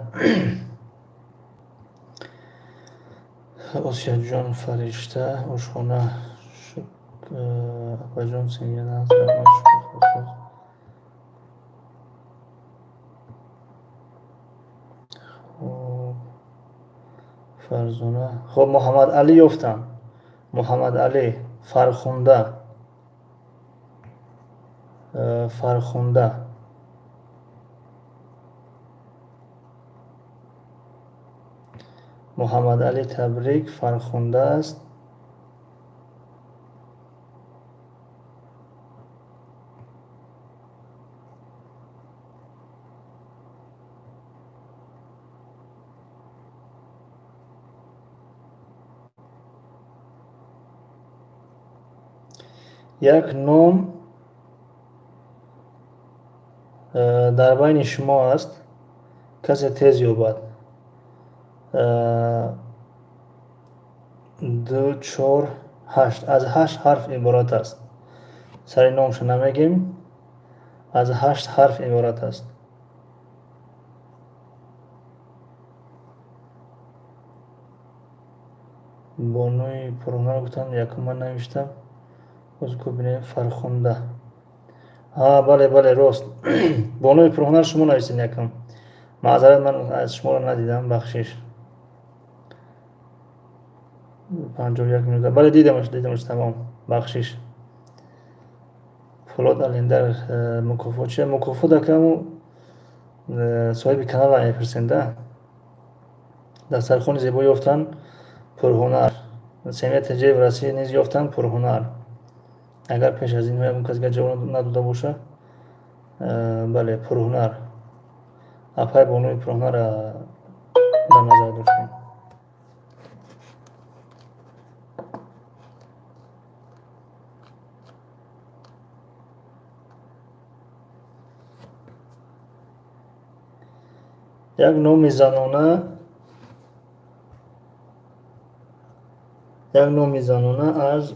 Осияҷон, Фаришта, ошхона. Апаҷон, семья нағз, раҳмат, шукр. Хоб, Фарзона. Хоб, Муҳаммадалӣ ёфтам. Муҳаммадалӣ, Фархунда. Фархунда. Муҳаммадалӣ, табрик, Фархунда аст. Як ном дар байни шумо аст, касе тез ёбад. Ду, чор, ҳашт, аз ҳашт ҳарф иборат аст. Сари номшо намегем, аз ҳашт ҳарф иборат аст. Бонуи пурҳунар гуфтам, якум ман навиштам. Боз бинем, Фархунда. А, бале, бале, рост. Бонуи пурҳунар, шумо нависед якум. Маъзарат, ман аз шуморо надидам, бахшиш. 51 минута. Бале, дидамаш, дидамаш, тамом. Бахшиш. Фулод Алиндар, мукофот чи? Мукофот акаму соҳиби канала мепурсем да. Дастархони зебо ёфтан, пурҳунар. Семья ТЖ в Россия низ ёфтан, пурҳунар. Агар пеш аз ин ягон кас ҷавоб надода боша, бале, пурҳунар. Апай бонуи пурҳунарра дар назар доштем. Як номи занона, як номи занона аз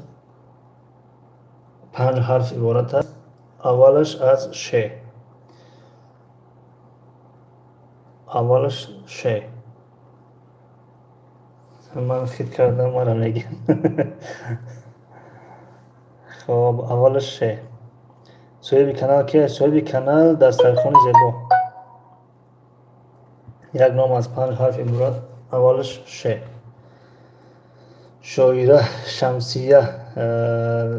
панҷ ҳарф иборат аст, аввалаш аз ше, аввалаш ше. Ман хит кардам, мара мегем. Хоб, аввалаш ше. Соҳиби канал ки? Соҳиби канал дастархони зебо. Як ном аз панҷ ҳарф иборат, аввалаш ше. Шоира Шамсия,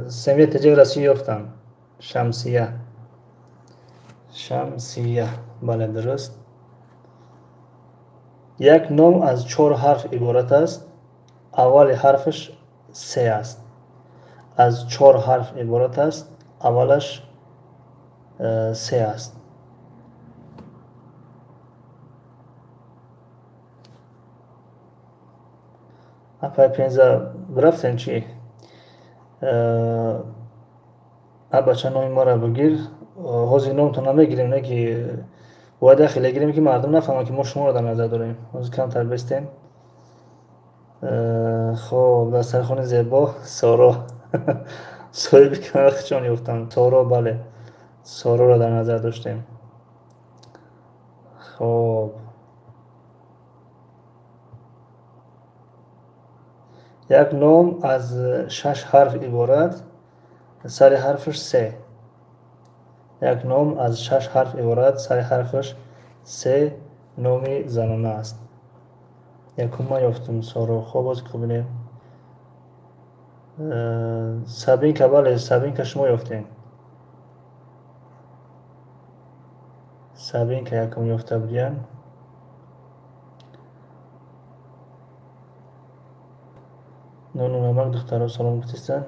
семья ТЖ Россия ёфтанд. Шамсия, Шамсия, бале, дуруст. Як ном аз чор ҳарф иборат аст, аввали ҳарфаш се аст. Аз чор ҳарф иборат аст, аввалаш се аст. Апай Пенза рафтем чӣ? А бача, номи маро бигир. Ҳозир номто намегирем, не ки бояд як хеле гирем, ки мардум нафаҳманд, ки мо шуморо дар назар дорем. Ҳозир камтар бестем. Хоб, дастархони зебо, Соро. Соҳиби канал чон ёфтанд? Соро, бале, Сороро дар назар доштем. Хоб, як ном аз шаш ҳарф иборат, сари ҳарфаш се. Як ном аз шаш ҳарф иборат, сари ҳарфаш се, номи занона аст. Якум ман ёфтам, Соро. Хоб, боз бинем. Сабинка, бале, Сабинка, шумо ёфтем. Сабинка якум ёфта будиян. Нону намак, духтаро, салом гуфтистанд.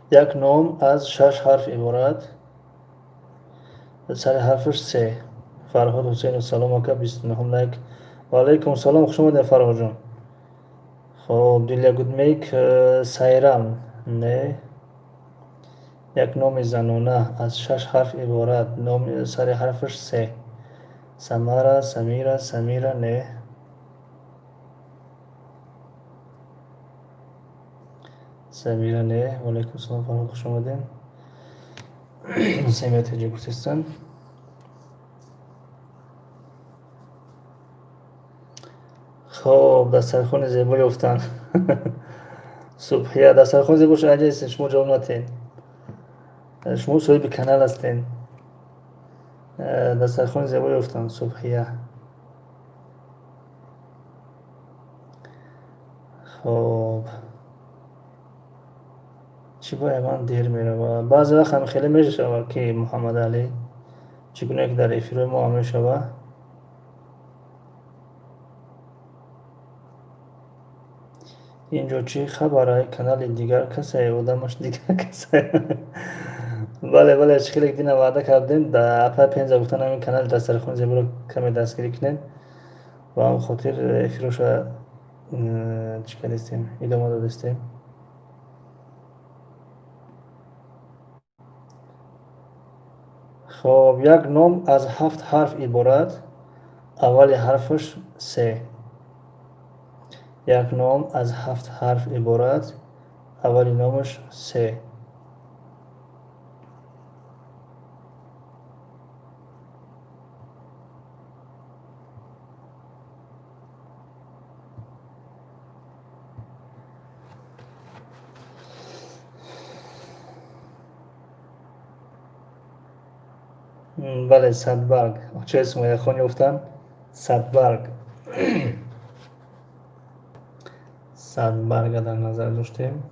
Як ном аз шаш ҳарф иборат, сари ҳарфаш се. Фарҳод Ҳусейнов, салом ака, 29-ум лайк. Ва алайкум салом, хуш омадед, Фарҳодҷон. Хоб, Дилия Гудмейк, Сайрам, не. Як номи занона аз шаш ҳарф иборат, номи сари ҳарфаш се. Самара, Самира, Самира, не. Самира, не. Ва алайкум салом, Фарҳод, хуш омадед. Семья ТЖ гуфтистанд. Хоб, дастархони зебо ёфтанд. Субҳия, дастархон зебо шуд. Аҷа, шумо ҷавоб натиҳед, шумо соҳиби канал ҳастед. Дастархони зебо ёфтам, Субҳия. Хоб, чӣ бояд, ман дер меравад. Баъзе вақт ҳам хеле мешавад, ки Муҳаммадалӣ, чӣ гуна ки дар эфирҳои мо ҳам мешавад. Инҷо чӣ хабара? Канали дигар касе, одамаш дигар касе. Бале, бале, чӣ хеле дина ваъда кардем, апай Пенза гуфтан, ҳамин канали дастархони зеборо каме дастгирӣ кунед. Ба ҳамн хотир эфироша чӣ кардистем, идома додистем. Хоб, як ном аз ҳафт ҳарф иборат, аввали ҳарфаш се. Як ном аз ҳафт ҳарф иборат, аввали номаш се. Бале, Садбарг. Очаи Сумайяхон ёфтанд. Садбарг, садбарга дар назар доштем.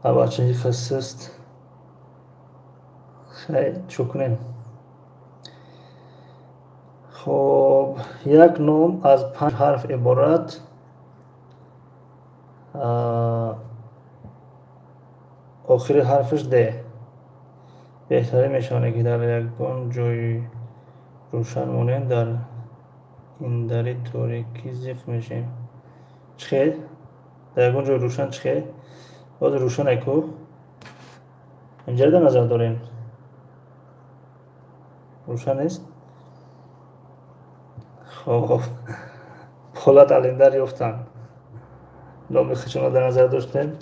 Бачаи хасист, хай, чӯ кунем? Хоб, як ном аз панҷ ҳарф иборат, охири ҳарфаш д. Беҳтарин мешавад, ки дар ягон ҷои рӯшан монем, дар индари торикӣ зиқ мешем. Чӣ хел? Дар ягон ҷои рӯшан чӣ хел? Ҳозир рӯшане ку, инҷаро дар назар дорем, рӯшан нест. Хоб, Полат Алимдар ёфтанд, номи худшонро дар назар доштем.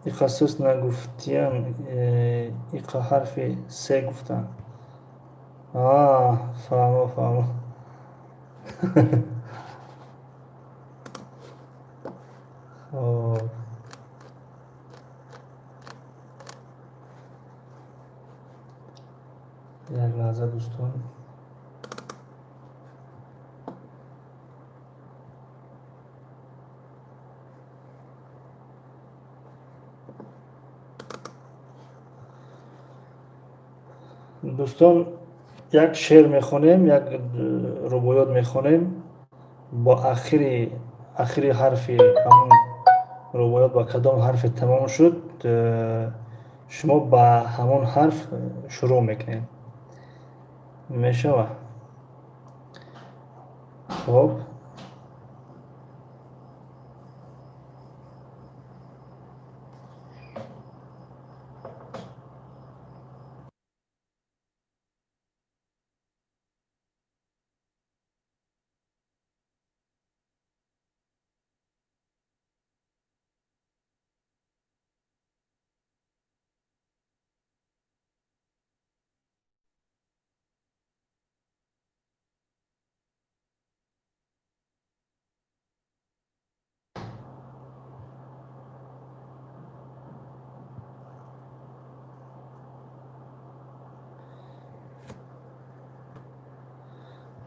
Иқасус нагуфтиям, иқа ҳарфи се гуфтанд. Фаҳмо, фаҳмо. Хоб, як лаҳза, дӯстон. Дӯстон, як шеър мехонем, як рубоёт мехонем. Бо ахири ҳарфи ҳамун рубоёт ба кадом ҳарфе тамом шуд, шумо ба ҳамон ҳарф шурӯъ мекунед. Мешавад? Хоб.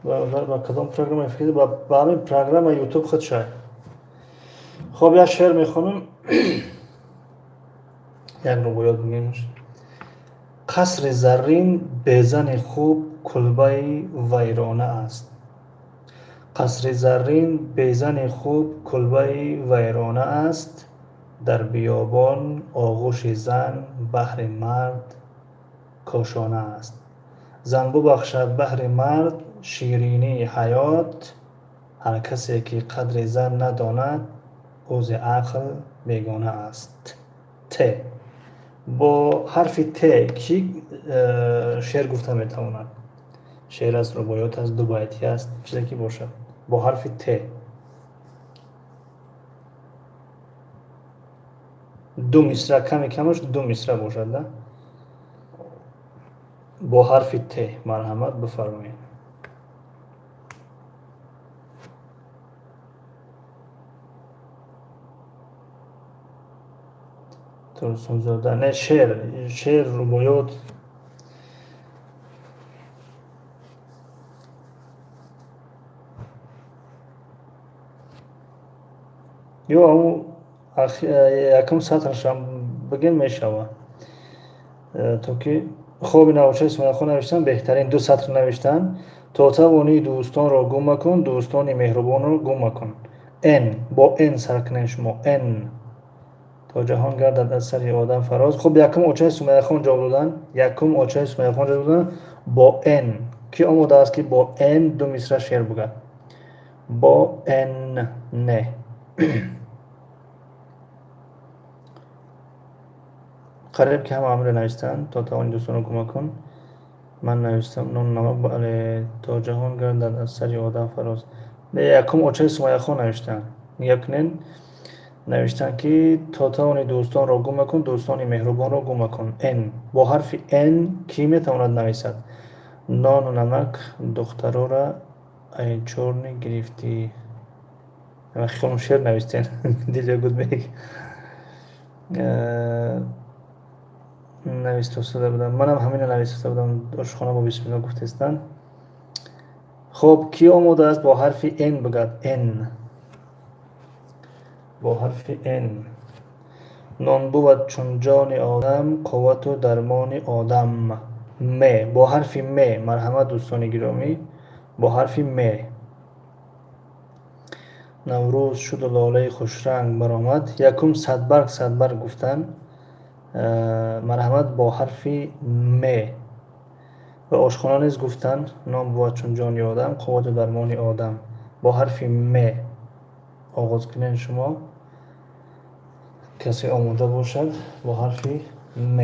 Бародар, ба кадом программа фикр? Ба ҳамин программа Ютуб худшай. Хоб, як шеър мехонам, як рубоёт мегӯемш. Қасри заррин безани хуб кулбаи вайрона аст. Қасри заррин безани хуб кулбаи вайрона аст. Дар биёбон оғӯши зан баҳри мард кошона аст. Зан бубахшад баҳри мард ширинии ҳаёт. Ҳар касе ки қадри зан надонад, ӯ зи ақл бегона аст. Т. Бо ҳарфи Т кӣ шеър гуфта метавонад? Шеър аст, рубоёт аст, дубайтӣ аст, чизе ки бошад. Бо ҳарфи Т. Ду мисра, ками камаш ду мисра бошад, да? Бо ҳарфи Т марҳамат, бифармоед. Турсунзода, не, шеър, шеър, рубоёт. Ё якум сатрашам бигем, мешава. То ки хоби навочаи Сумайяхон навиштан, беҳтарин ду сатр навиштан. То тавонӣ дӯстонро гум макун, дӯстони меҳрубонро гум макун. Н, бо Н сар кунем шумо. Н. То ҷаҳон гардад аз сари одам фароз. Хуб, якум очаи Сумайяхон ҷавоб додан, якум очаи Сумайяхон ҷавоб додан бо Н. Кӣ омода аст, ки бо Н ду мисра шеър бугад? Бо Н, не. Қариб ки ҳама амре навистанд. То тавони дӯстонро гум макун. Ман навистам нон намак, бале, то ҷаҳон гардад аз сари одам фароз. Якум очаи Сумайяхон навиштанд. Нигоҳ кунед, навиштанд, ки то тавони дӯстонро гум макун, дӯстони меҳрубонро гум макун. Н. Бо ҳарфи Н кӣ метавонад нависад? Нону намак духтарора айчорни гирифтӣ. Хелом шеър навистен. Дилия Гудбек. Навистоста будам. Манам ҳамина навистоста будам. Ошхона бо бисмилло гуфтестанд. Хуб, кӣ омода аст бо ҳарфи Н бигӯяд? Н. Бо ҳарфи Н. Нон бувад чун ҷони одам, қуввату дармони одам. М. Бо ҳарфи М, марҳамат, дӯстони гиромӣ, бо ҳарфи М. Наврӯз шуду лолаи хушранг баромад. Якум садбарг, садбарг гуфтан. Марҳамат, бо ҳарфи М. Ва ошхона низ гуфтанд, нон бувад чун ҷони одам, қуввату дармони одам. Бо ҳарфи М оғоз кунед шумо. Касе омода бошад бо ҳарфи М.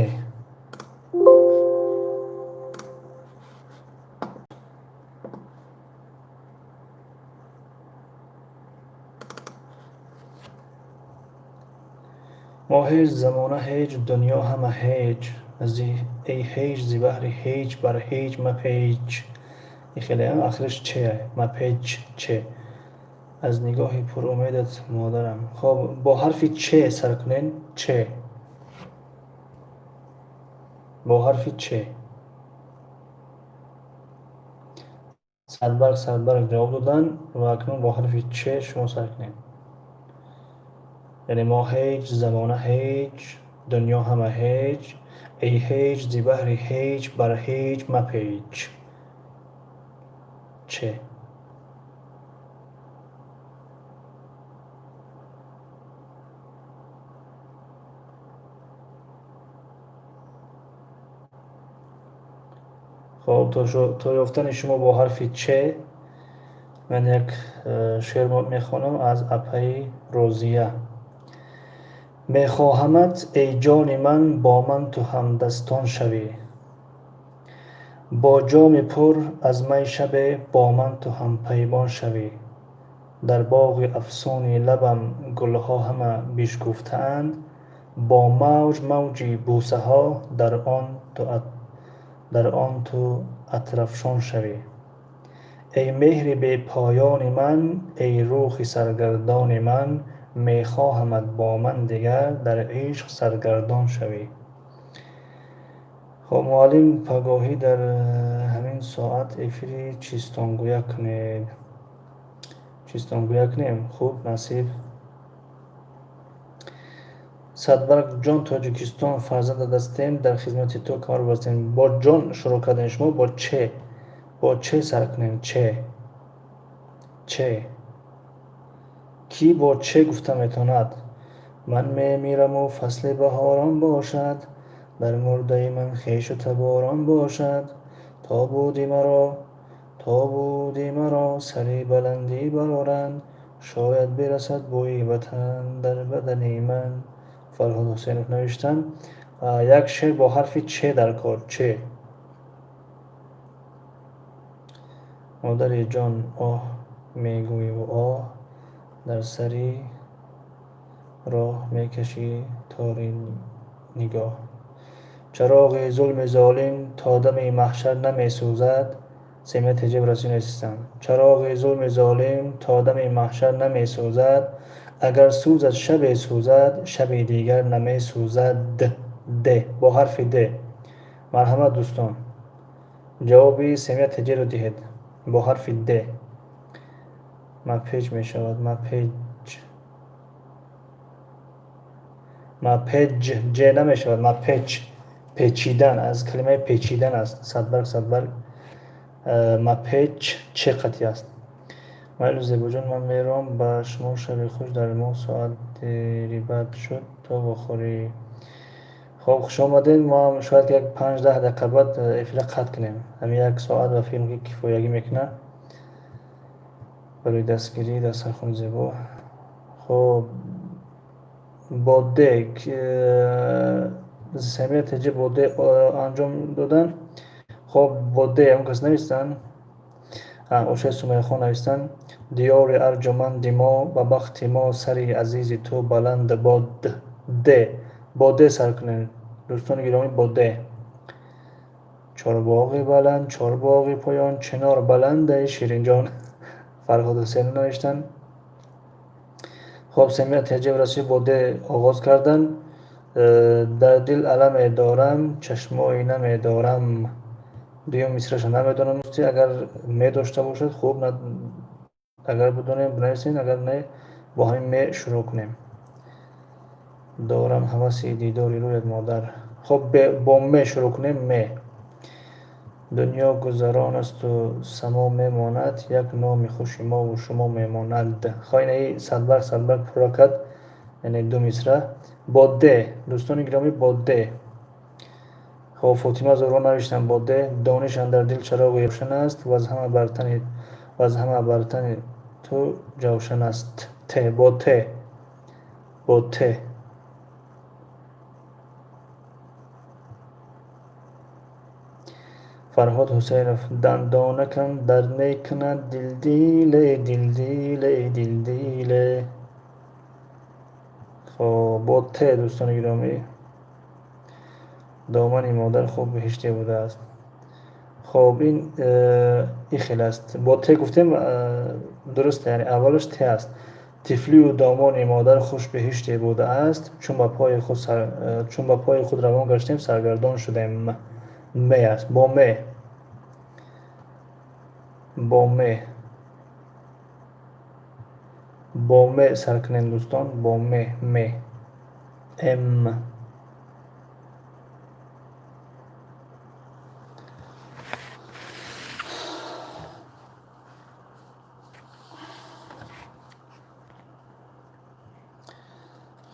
Мо ҳеҷ, замона ҳеҷ, дунё ҳама ҳеҷ. Эй ҳеҷ, зи баҳри ҳеҷ бар ҳеҷ мапеч. Ин хеле ахираш че, мапеч, че. Аз нигоҳи пурумедат модарам. Хоб, бо ҳарфи че сар кунед, че. Бо ҳарфи че. Садбарг, садбарг ҷавоб доданд ва акнун бо ҳарфи че шумо сар кунед. Яъне мо ҳеҷ, замона ҳеҷ, дунё ҳама ҳеҷ, эй ҳеҷ, зи баҳри ҳеҷ бар ҳеҷ мапеч. Че. Хоб, то ёфтани шумо бо ҳарфи че ман як шеър мехонам аз апаи Розия. Мехоҳамат, эй ҷони ман, бо ман ту ҳамдастон шавӣ. Бо ҷоми пур аз май шабе бо ман ту ҳампаймон шавӣ. Дар боғи афсуни лабам гулҳо ҳама бишкуфтаанд, бо мавҷ мавҷи бӯсаҳо дар он ту атрафшон шавӣ. Эй меҳри бепоёни ман, эй рӯҳи саргардони ман, мехоҳамат бо ман дигар дар ишқ саргардон шавӣ. Хоб, муаллим, пагоҳӣ дар ҳамин соат эфири чистонгӯя кунед. Чистонгӯя кунем? Хуб, насиб. Садбарг ҷон, Тоҷикистон фарзандат ҳастем, дар хизмати ту камар бастем. Бо ҷон шурӯъ кардем, шумо бо че? Бо че сар кунем? Че. Че. Кӣ бо че гуфта метавонад? Ман мемираму фасли баҳорон бошад, дар мурдаи ман хешу таборон бошад. То буди маро сари баландӣ бароранд, шояд бирасад бӯи ватан дар бадани ман. Фарҳод Ҳусейнов навиштанд. Як шеър бо ҳарфи Ч дар кор. Ч. Модари ҷон, оҳ мегӯиву оҳ, дар сари роҳ мекашӣ тори нигоҳ. Чароғи зулми золим то дами маҳшар намесӯзад. Семия теҷеб расӣ нависистанд. Чароғи зулми золим то дами маҳшар намесӯзад. Агар сӯзад, шабе сӯзад, шаби дигар намесӯзад. Д, бо ҳарфи Д. Марҳамат, дӯстон, ҷавоби семия теҷеро диҳед бо ҳарфи Д. Мапеҷ мешавад, мапеҷ, мапеҷ, ҷ намешавад, мапеч, печидан, аз калимаи печидан аст. Садбарг, садбарг, мапеч че қатъи аст. Майлу зебоҷон, ман меравам, ба шумо шаби хуш. Дар мо соат дерибад шуд, то вохӯрӣ. Хоб, хуш омадед. Мо ҳам шояд як 5-10 дақиқа баъд эфира қатъ кунем. Ҳамин як соат ба филм ки кифоягӣ мекунад барои дастгирии дастархони зебо. Хоб, бо Д семия теҷе бо Д анҷом додан. Хоб, бо Д ягон кас навистанд? Ошаи Сумайяхон навистанд: диёри арҷуманди мо, ба бахти мо сари азизи ту баланд бод. Д, бо Д сар кунем, дӯстони гиромӣ, бо Д. Чорбоғи баланд, чорбоғи поён, чинор баландаи ширинҷон. Фарҳод Ҳусейнов навиштанд. Хоб, семия теҷеб расӣ бо Д оғоз карданд. Дар дил аламе дорам, чашмои намедорам. Дуюм мисраша намедонам. Агар медошта бошад, хуб, агар бидонем, бинависед, агар не, бо ҳамин ме шурӯъ кунем. Дорам ҳаваси дидори рӯят, модар. Хоб, бо ме шурӯъ кунем. Ме. Дунё гузарон асту само мемонад, як номи хуши мову шумо мемонад. Хоинаи садбарг, садбарг пурра кард, яъне ду мисра бо Д, дӯстони гиромӣ, бо Д. Хоб, Фотима Зуҳро навиштанд бо Д. Дониш андар дил чароғи рӯшан аст, ваз ҳама бар тани ту ҷавшан аст. Т, бо Т, бо Т. Фарҳод Ҳусейнов: дандонакам дард мекунад, дилдиле, дилдиле, дилдиле. Хоб, бо Т, дӯстони гиромӣ. Домани модар хуб беҳиште будааст. Хоб, ин и хел аст. Бо Т гуфтем, дуруст, яъне аввалаш Т аст. Тифлию домони модар хуш беҳиште будааст, чун ба пои худ равон гаштем, саргардон шудем. М аст, бо М, бо М, бо М сар кунем, дӯстон, бо М, М, М.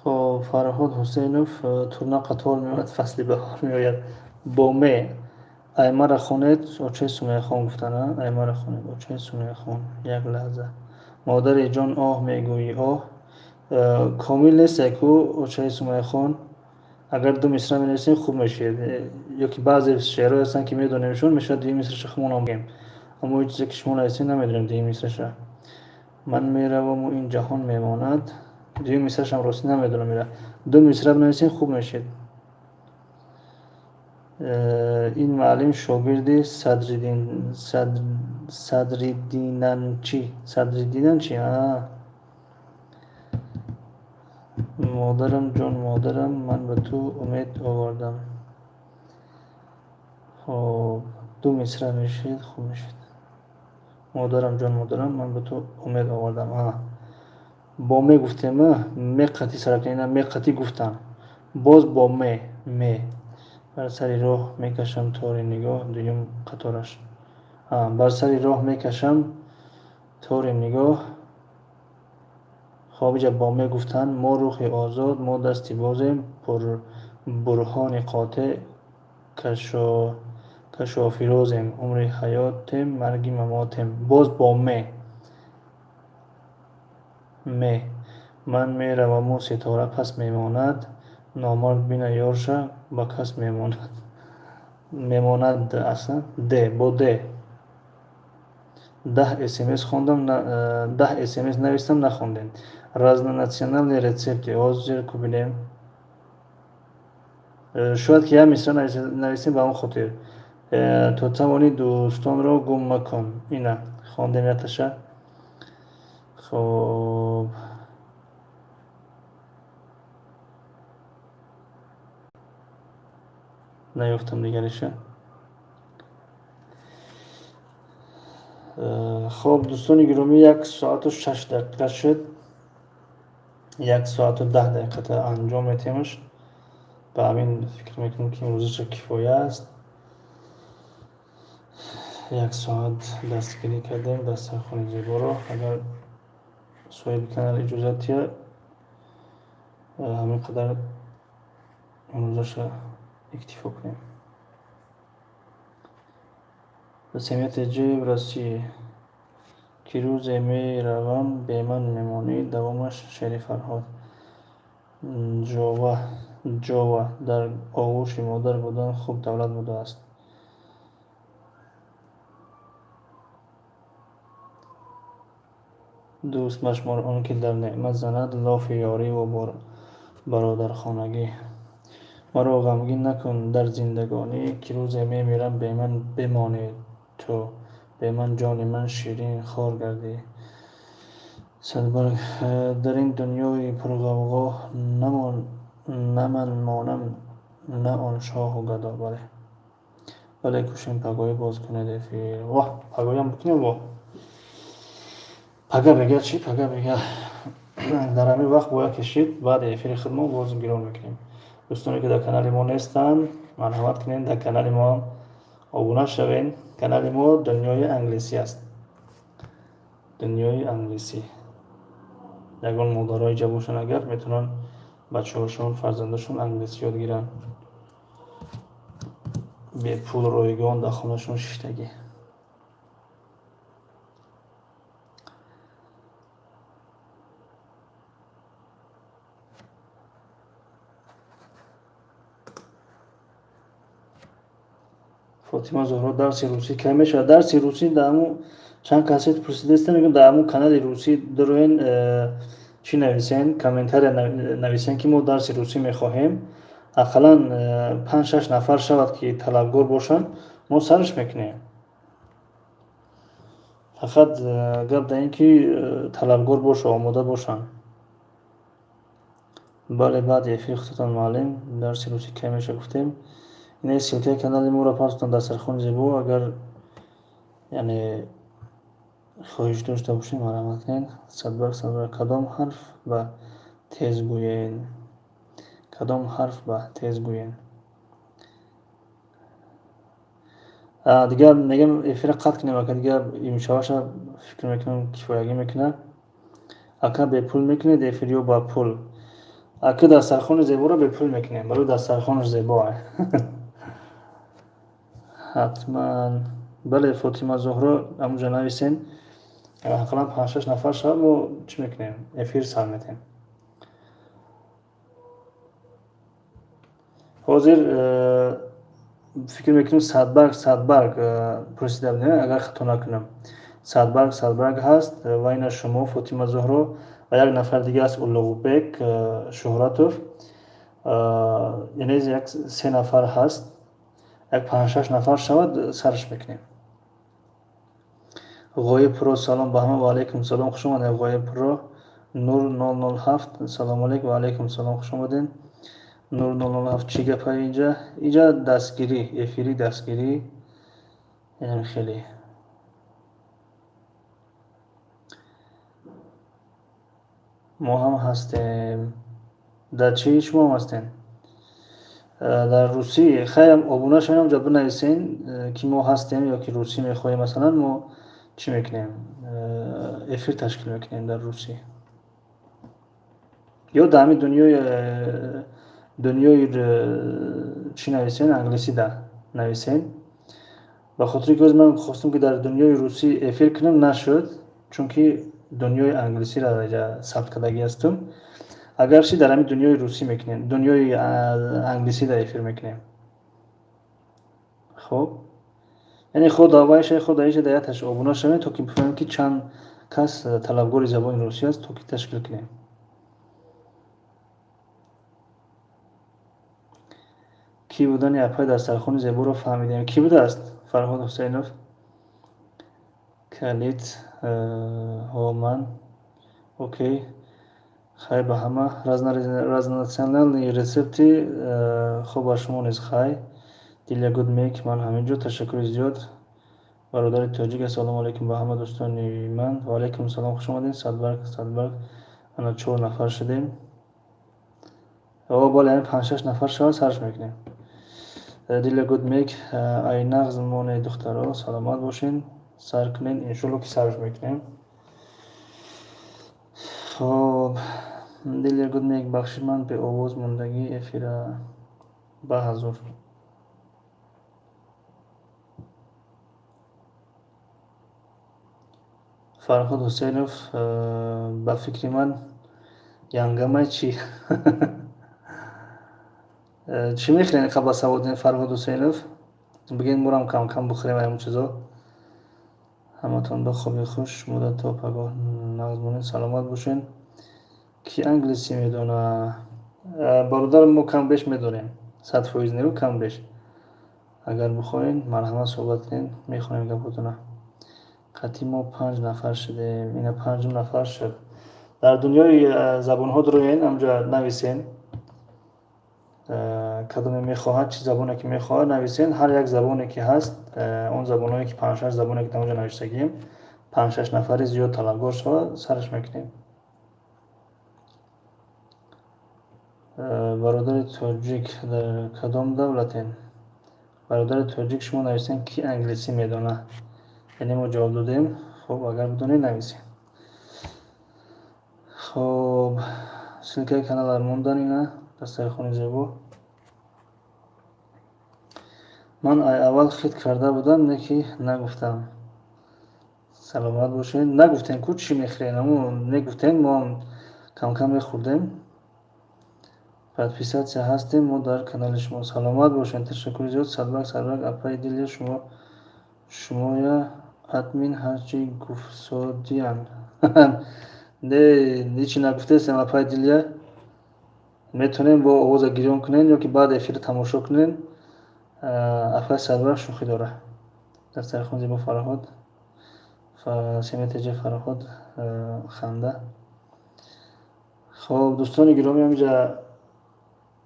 Хоб, Фарҳод Ҳусейнов: турна қатор меояд, фасли баҳор меояд. Бо М. Аймара хонед, очаи Сумайяхон гуфтанд. Аймара хонед, очаи Сумайяхон. Як лаҳза. Модари ҷон, оҳ мегӯӣ, оҳ. Комил нест яку, очаи Сумайяхон. Агар ду мисра менависем, хуб мешавад. Ё ки баъзе шеърҳое ҳастанд, ки медонемшон, мешавад дуюм мисраша худмонам бигем. Аммо ин чизе ки шумо нависед, намедонем дуюм мисраша. Ман мераваму ин ҷаҳон мемонад. Дуюм мисрашам ростӣ намедонам. Ира ду мисра бинависем, хуб мешавад. Ин муаллим шогирди Садриддинанчӣ, Садриддинанчӣ. Модарам ҷон, модарам, ман ба ту умед овардам. Хоб, ду мисра мешавед, хуб мешавад. Модарам ҷон, модарам, ман ба ту умед овардам. Бо ме гуфтем, ме қатъи саракна, ме қатъи гуфтам, боз бо ме. Ме. Бар сари роҳ мекашам тори нигоҳ. Дуюм қатораш. Бар сари роҳ мекашам тори нигоҳ. Хоб, иҷа бо ме гуфтанд: мо рӯҳи озод, мо дасти бозем, бурҳони қотеъ, кашофирозем, умри ҳаётем, марги мамотем. Боз бо ме. Ме. Ман мераваму ситора пас мемонад, номард бина ёрша ба кас мемонад. Мемонад аслан д, бо д. 10 смс хондам, 10 смс навистам, нахондем. Разнонациональные рецепты. Ҳозир кубинем. Шояд ки як мисра нависем, ба он хотир. То тавонӣ дӯстонро гум макун. Ина хондем якташа. Хоб, наёфтам дигариша. Хоб, дӯстони гиромӣ, 1 соату 6 дақиқа шуд, 1 соату 10 дақиқата анҷом метиҳемаш. Ба ҳамин фикр мекунам, ки имрӯзаша кифоя аст. Як соат дастгирӣ кардем дастархони зеборо. Агар соҳиби канал иҷозат диҳад, ҳамин қадар имрӯзаша иктифо кунем. Семья ТЖ в России. Ки рӯзе меравам, беман мемонӣ. Давомаш шеъри Фарҳод. Ҷова, ҷова, дар оғӯши модар будан хуб давлат будааст. Дӯст машмор он ки дар неъмат занад лофи ёриву бародархонагӣ. Маро ғамгин накун дар зиндагонӣ, ки рӯзе мемирам, беман бимонӣ ту, беман ҷони ман ширин хор гардӣ. Садбарг. Дар ин дунёи пурғавғо на ман монам, на он шоҳу гадо. Бале, бале, кӯшем пагоҳӣ боз кунед эфир. Воҳ, пагоҳиам бикунем, во. Пага мега чӣ? Пага мега дар ҳамин вақт бояд кишид, баъди эфири худмо боз гирон мекунем. Дӯстоне ки дар канали мо нестанд, марҳамат кунед, дар канали мо обуна шавед. Канали мо Дунёи англисӣ аст. Дунёи англисӣ. Ягон модарои ҷа бошанд агар, метавонанд бачаҳошон, фарзандашон англисӣ ёд гиранд. Бепул, ройгон дар хонашон шиштагӣ. Фотима Зуҳро, дарси русӣ кай мешавад? Дарси русӣ дар ҳамун чанд касе пурсидаста, мегӯям, дар ҳамун канали русӣ дуроен, чӣ нависен, комментария нависен, ки мо дарси русӣ мехоҳем. Ақаллан панҷ шаш нафар шавад, ки талабгор бошанд, мо сарш мекунем. Фақат гап дар ин ки талабгор боша, омода бошанд. Бале, баъди эфири худатон, муаллим, дарси русӣ кай мешавад, гуфтем. Ин ссылкаи канали моро партотон дастархони зебо. Агар яъне хоҳиш дошта бошед, марҳамат кунед. Садбарг, садбарг, кадом ҳарф ба тез гӯен? Кадом ҳарф ба тез гӯен? Дигар мегам, эфира қатъ кунем, ака, дигар имшабаша фикр мекунам, кифоягӣ мекунад. Ака, бепул мекунед эфир ё ба пул? Ака, дастархони зеборо бепул мекунем, барои дастархонаш зебо. Ҳатман, бале, Фотима Зуҳро, ҳамунҷо нависен, ақаллан панҷ шаш нафар шавад, мо чӣ мекунем, эфир сар метем. Ҳозир фикр мекунем, Садбарг, Садбарг пурсида будем, агар хато накунам. Садбарг, Садбарг ҳаст ва ина шумо, Фотима Зуҳро, ва як нафар дига аст, Улуғбек Шуҳратов, яъне як се нафар ҳаст. Як панҷ шаш нафар шавад, сарш мекунем. Ғоиб Про, салом ба ҳама. Ва алайкум салом, хуш омадед, Ғоиб Про. Нур 007, салому алейкум. Ва алайкум салом, хуш омадед, Нур 007. Чӣ гапа инҷа? Инҷа дастгирӣ, эфири дастгирӣ, инам хеле. Мо ҳам ҳастем. Дар чӣ шумо ҳам ҳастем? Дар русӣ. Хайр, обуна шавем, ҷо бинависен, ки мо ҳастем ё ки русӣ мехоҳем, масалан, мо чӣ мекунем, эфир ташкил мекунем дар русӣ. Ё дар ҳамин дунёи чӣ нависен, англисида нависен. Ба хотире ки ман хостам, ки дар дунёи русӣ эфир кунам, нашуд, чунки дунёи англисиро сабт кардагӣ ҳастам. Агарчи дар ҳамин дунёи русӣ мекунем, дунёи англисида эфир мекунем. Хуб, яъне худ аввайша, худ аиша дар якташ обуна шавем, то ки бифаҳмем, ки чанд кас талабгори забони русӣ аст, то ки ташкил кунем. Кӣ будани апай дастархони зеборо фаҳмидем. Кӣ будааст? Фарҳод Ҳусайнов. Калид ҳо, ман окей. Хай ба ҳама разнонациональные рецепты. Хоб, ба шумо низ хай. Дилия Гуд Мейк, ман ҳамин ҷо. Ташаккури зиёд, бародари тоҷик. Ассалому алайкум ба ҳама дӯстони ман. Ва алайкум салом, хуш омадед. Садбарг, садбарг. Ана чор нафар шудем. О, бале, ҳамин панҷ-шаш нафар шавад, сарш мекунем. Дилия Гуд Мейк, ай нағз моне, духтаро, саломат бошен. Сар кунед, иншолло, ки сарш мекунем. Хоб, Дилия Гуд Мейк, бахши ман беовоз мондагии эфира ба ҳазур. Фарҳод Ҳусайнов, ба фикри ман янгамай чӣ? Чӣ мехӯрен қабл аз савол? Фарҳод Ҳусайнов, бигӯед, морам кам-кам бихӯрем ҳамон чизо. Ҳаматон ба хоби хуш муддат, то пагоҳ нағз монед, саломат бошед. Кӣ англисӣ медона? Бародар, мо кам беш медонем, 100% неву кам беш. Агар бихоҳед, марҳамат, суҳбат кунед, мехонем гапотона. Қатъи мо панҷ нафар шудем, ина панҷум нафар шуд. Дар дунёи забонҳо дуроен, ҳамҷо нависен, кадоме мехоҳад, чӣ забоне ки мехоҳад, нависен. Ҳар як забоне ки ҳаст, он забонҳое ки панҷ-шаш забоне ки дар онҷо навиштагием, панҷ-шаш нафари зиёд талабгор шавад, сарш мекунем. Бародари тоҷик, дар кадом давлатен? Бародари тоҷик, шумо нависен, ки англисӣ медона. Яъне мо ҷавоб додем. Хуб, агар бидонед, нависед. Хуб, ссылкаи каналар мондан, ина дастархони зебо. Ман ай аввал хит карда будам, не ки нагуфтам. Саломат бошед. Нагуфтем ку чӣ мехӯрем, амо мегуфтем, моам камкам мехӯрдем. Подписаться ҳастем мо дар канали шумо. Саломат бошед, ташаккури зиёд. Садбарг, садбарг. Апаи Дилия, шумо шумоя админ ҳарчи гуфтсодиян. Не, ҳечи нагуфтаестем, апаи Дилия. Метавонем бо овоза гирён кунем ё ки баъд эфира тамошо кунем. Апаи Садбарг шӯхӣ дора. Дастархон зебо, Фарҳод. Семетеҷа Фарҳод ханда. Хоб, дӯстони гиромӣ, ҳаминҷа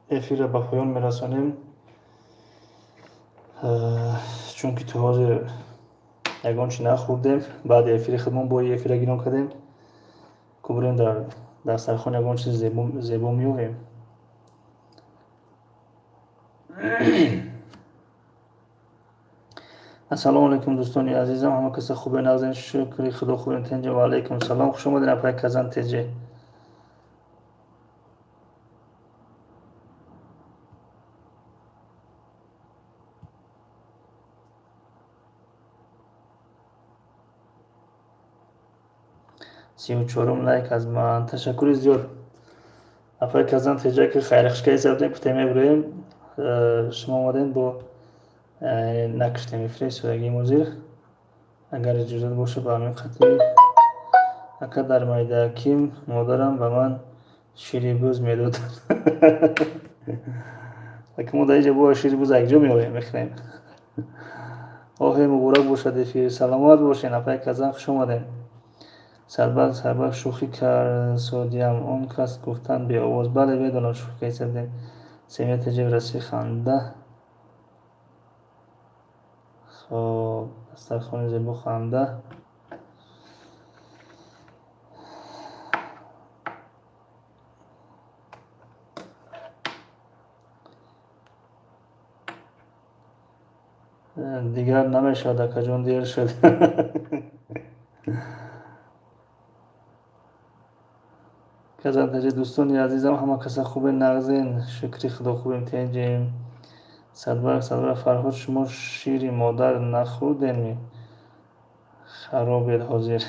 эфирро ба поён мерасонем, чунки то ҳозир ягон чи нахӯрдем. Баъди эфири худмон бо эфира гирён кардем. Кубурем, дар дастархон ягон чизи зебо меёвем. Ассалому алайкум, дӯстони азизам, ҳама каса хубе, нағзен? Шукри Худо, хубем, тенҷа. Ва алайкум салом, хуш омадед, апай Казан теҷе. 34-ум лайк аз ман. Ташаккури зиёд, апай Казан теҷа, ки хайрхушка ҳисабдем, гуфтем мебурем, шумо омадем, бо накуштем эфири судагии музир. Агар иҷозат боша, ба ҳамин қатъи. Ака, дар майдаким модарам ба ман шири буз медод. Ака, мо дар инҷа бо шири буз якҷо меоем, мехӯрем. Оҳе, муборак бошад эфир. Саломат бошен, апай Казан, хуш омадем. Сарбак, сарбак, шӯхӣ карсодиям, он кас гуфтанд беовоз. Бале, медонам, шӯхӣ кардем. Семья теҷев раси ханда. Хоб, дастархони зебо, ханда. Дигар намешавад, акаҷон, дер шуд. Казантаҷи, дӯстони азизам, ҳама каса хубе, нағзен? Шукри Худо, хубем, тенҷем. Садбарг, садбарг. Фарҳод, шумо шири модар нахӯрденми? Харобед ҳозир.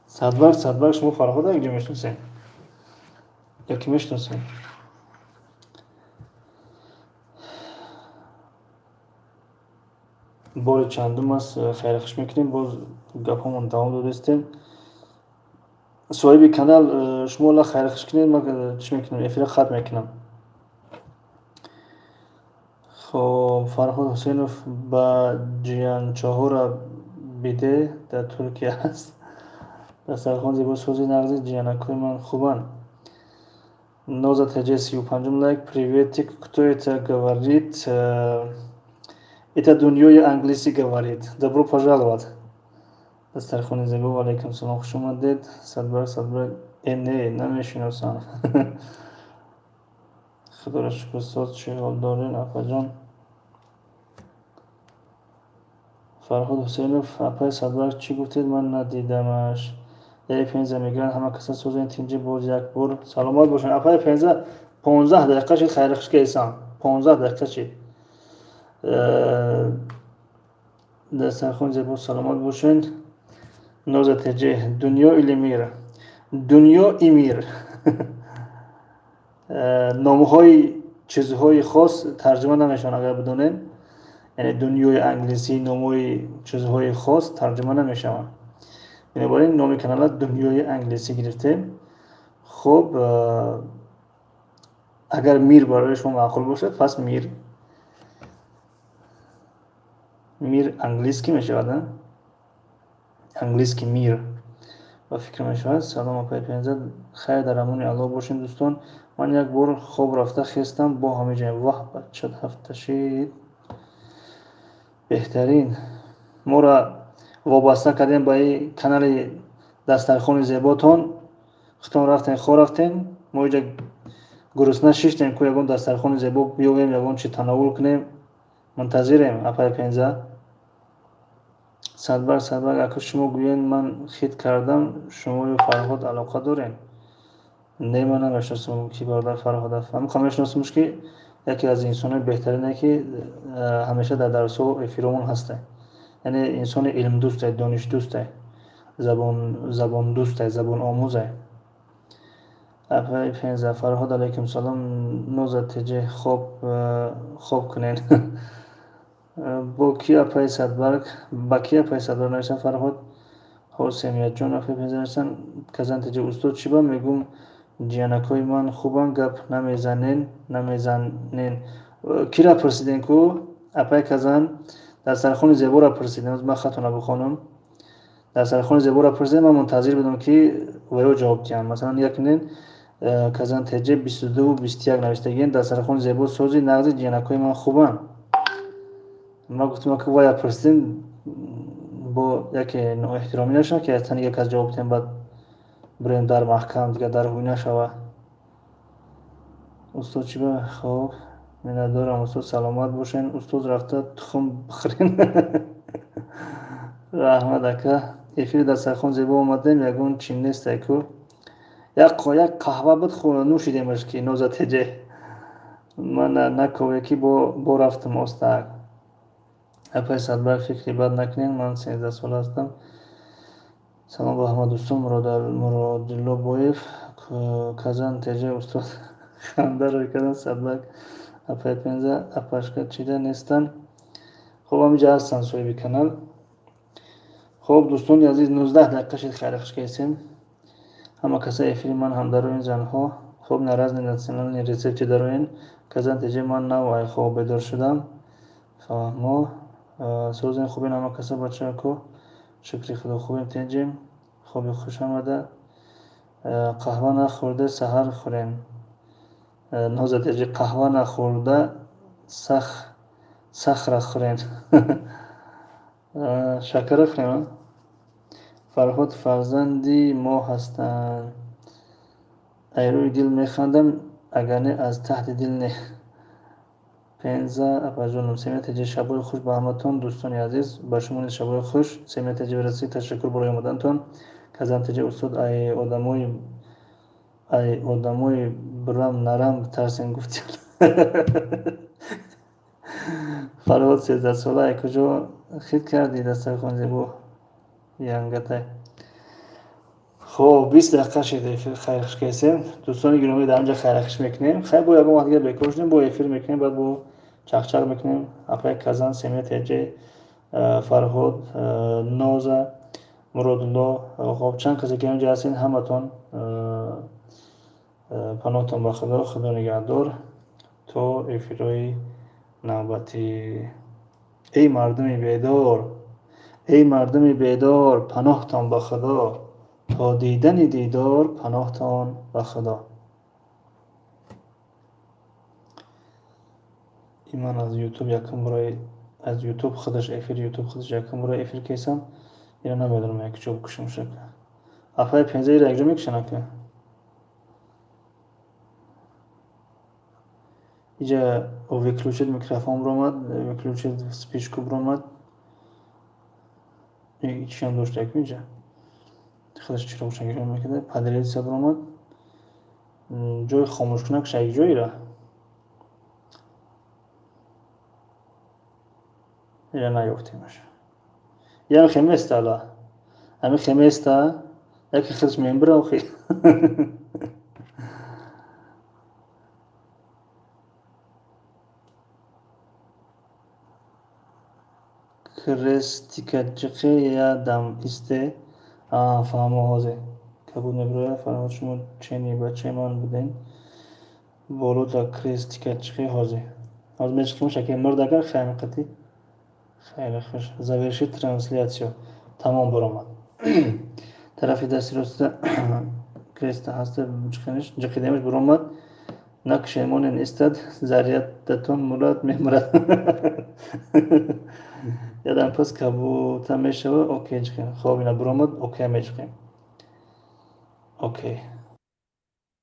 Садбарг, садбарг, шумо Фарҳода якҷо мешиносем ё ки мешиносем? Бори чандум аст, хайрхуш мекунем, боз гапҳомон давом додастем. Соҳиби канал, шумо ла хайрхуш кунед, ман чӣ мекунам, эфира қатъ мекунам. Хоб, Фарҳод Ҳусейнов ба ҷиянчоҳора биде, дар Туркия аст. Дастархон зебо, сози нағзи, ҷиянакҳои ман хубанд. Ноза ТЖ, 35-ум лайк. Приветик, кто это говорит? Это дунёи англисӣ говорит. Добро пожаловать. Дастархони зебо, ва алайкум салом, хуш омадед. Садбарг, садбарг, э не, намешиносам. Худоро шукр, соз, чӣ ҳол дорен, апаҷон? Фарҳод Ҳусейнов, апаи Садбарг, чӣ гуфтед, ман надидамаш. Яи Пенза мегӯянд, ҳама каса созен, тинҷӣ, боз як бор саломат бошанд. Апаи Пенза, 15 дақиқа шид, хайрхуш кесам. 15 дақиқа шид. Дастархон зебо, саломат бошед. Ноза ТЖ, дунё или мир? Дунё и мир. Номҳои чизҳои хос тарҷума намешаванд, агар бидонем. Яъне дунёи англисӣ, номҳои чизҳои хос тарҷума намешаванд. Бинобар ин номи канала дунёи англисӣ гирифтем. Хуб, агар мир барои шумо маъқул бошад, пас мир. Мир английский мешавад, а? Английский мир ба фикр мешавад. Салом, апаи Пенза, хайр, дар амони Аллоҳ бошем, дӯстон. Ман як бор хоб рафта хестам, бо ҳамиҷоям. Ваҳ, бача, ҳафта шид. Беҳтарин. Моро вобаста кардем ба ин канали дастархони зеботон. Худтон рафтен, хо рафтен. Мо иҷа гурусна шиштем, ку ягон дастархони зебо биёвем, ягон чи тановул кунем. Мунтазирем, апаи Пенза. Садбарг, садбарг, ака, шумо гӯед, ман хит кардам, шумою Фарҳод алоқа дорем? Не, ман намешиносам, ки бародар Фарҳод аст. Ҳамқа мешиносамш, ки яке аз инсонҳои беҳтарине, ки ҳамеша дар дарсҳо, эфиромон ҳаста. Яъне инсони илмдӯсте, донишдӯсте, забондӯсте, забономӯзе. Апаи Пенза, Фарҳод, алайкум салом. Ноза ТЖ, хоб хоб кунед. Бо ки, апаи Садбарг? Ба ки, апаи Садбарг, нависанд Фарҳод? Ҳо, Семияҷон, апаи Пенза нависанд. Казан ТЖ, устод, чӣ ба мегӯм, ҷиянакҳои ман хубанд, гап намезанен, намезанен. Кира пурсиден ку, апаи Казан? Дастархони зеборо пурсидем, ман хатона бихонам. Дастархони зеборо пурсидем, ман мунтазир будам, ки ваё ҷавоб диҳанд. Масалан, як кунед, Казан ТЖ 22:21 навиштагиен: дастархони зебо, сози, нағзи, ҷиянакҳои ман хубанд. Ман гуфтам, ки вая пурсидем, бо яке ноэҳтиромӣ нашавад, ки аз тани як кас ҷавоб диҳем, баъд бирем дар маҳкам, дигар дар ҳуй нашава. Устод, чӣ ба? Хоб, миннатдорам, устод, саломат бошен. Устоз, рафта тухм бихӯрен. Раҳмат, ака. Эфири дастархон зебо омадем, ягон чӣ нестай ку. Як қаҳва буд, нӯшидемаш, ки Ноза ТЖ. Ман накове, ки бо рафтам остаак. Апаи Садбарг, фикри бад накунед, ман 13 сола ҳастам. Салом ба ҳама дӯстон, Муродилло Боев, Казан ТЖ, устод, ханда рӯй кардан. Садбарг, апаи Пенза, апашка чида нестанд? Хуб, ҳаминҷа ҳастанд соҳиби канал. Хуб, дӯстони азиз, 19 дақиқа шид, хайрхуш кесем. Ҳама каса эфири ман ҳам дароин, занҳо. Хуб, на разные национальные рецепты дароин. Казан ТЖ, ман нав ай хоб бедор шудам. Фаҳмо. Созен, хубен ҳама каса, бачако? Шукри Худо, хубем, тенҷем. Хоби хуш омада. Қаҳва нахӯрда саҳар хӯрем. Ноза ТЖ, қаҳва нахӯрда сахра хӯрем. Шакара хӯрем. Фарҳод фарзанди мо ҳастанд. Ай рӯи дил механдам, агар не, аз таҳти дил не. Пенза, апаҷоном, Семия ТЖ, шабҳои хуш ба ҳаматон, дӯстони азиз, ба шумо низ шабҳои хуш. Семия ТЖ, расид, ташаккур барои омадантон. Казантиҷа устод, ай одамои бирам нарам битарсем гуфтем. Фарҳод 13-сола, ай куҷо хит кардӣ дастархон зебо янгатай? Хоб, 20 дақиқа шид эфир, хайрхуш кардем. Дӯстони гиромӣ, дар инҷа хайрхуш мекунем. Хайр, бо ягон вақт дигар бекор шудем, бо эфир мекунем, баъд бо чақчақ мекунем. Апай Казан, Семия Теҷе, Фарҳод, Ноза, Муродулло, хоб, чанд касе ки инҷа ҳастин, ҳаматон паноҳтон ба Худо, Худо нигаҳдор то эфирҳои навбатӣ. Эй мардуми бедор, эй мардуми бедор, паноҳтон ба Худо, то дидани дидор, паноҳтон ба Худо. И ман аз Ютуб якум бора, аз Ютуб худаш эфир, Ютуб худаш якум бора эфир кесам, ира намедонам як ҷо бикушам шака. Апай пенза ира якҷо мекушан ака? Иҷа выключить микрофон биромад, выключить вспышку биромад. Чиам дошт якум иҷа? Худаш чироғша гирён мекарда, поделиться биромад. Ҷои хомӯшкунакш як ҷоира. Ира наёфтемаш. Ям хеместа ала. Ами хеместа, яке худаш мембира охи. Крестикаҷиқе я дам исте. Фаҳмо ҳозе. Кабуд мебирояд. Фарҳод, шумо чени бачаи ман буден. Болота крестикаҷиқе ҳозе. Ҳозир мечиқем шаке мурд агар хайр қати. Хайр хуш. Завершить трансляцию. Тамом баромад. Тарафи дасти роста креста ҳаста, ҷиқиниш, ҷиқидемаш баромад. Накшемонен истад, зарядатон мурад мемурад. Ядам пас кабута мешава, окей ҷиқем. Хоб, ина баромад, окей мечиқем. Окей.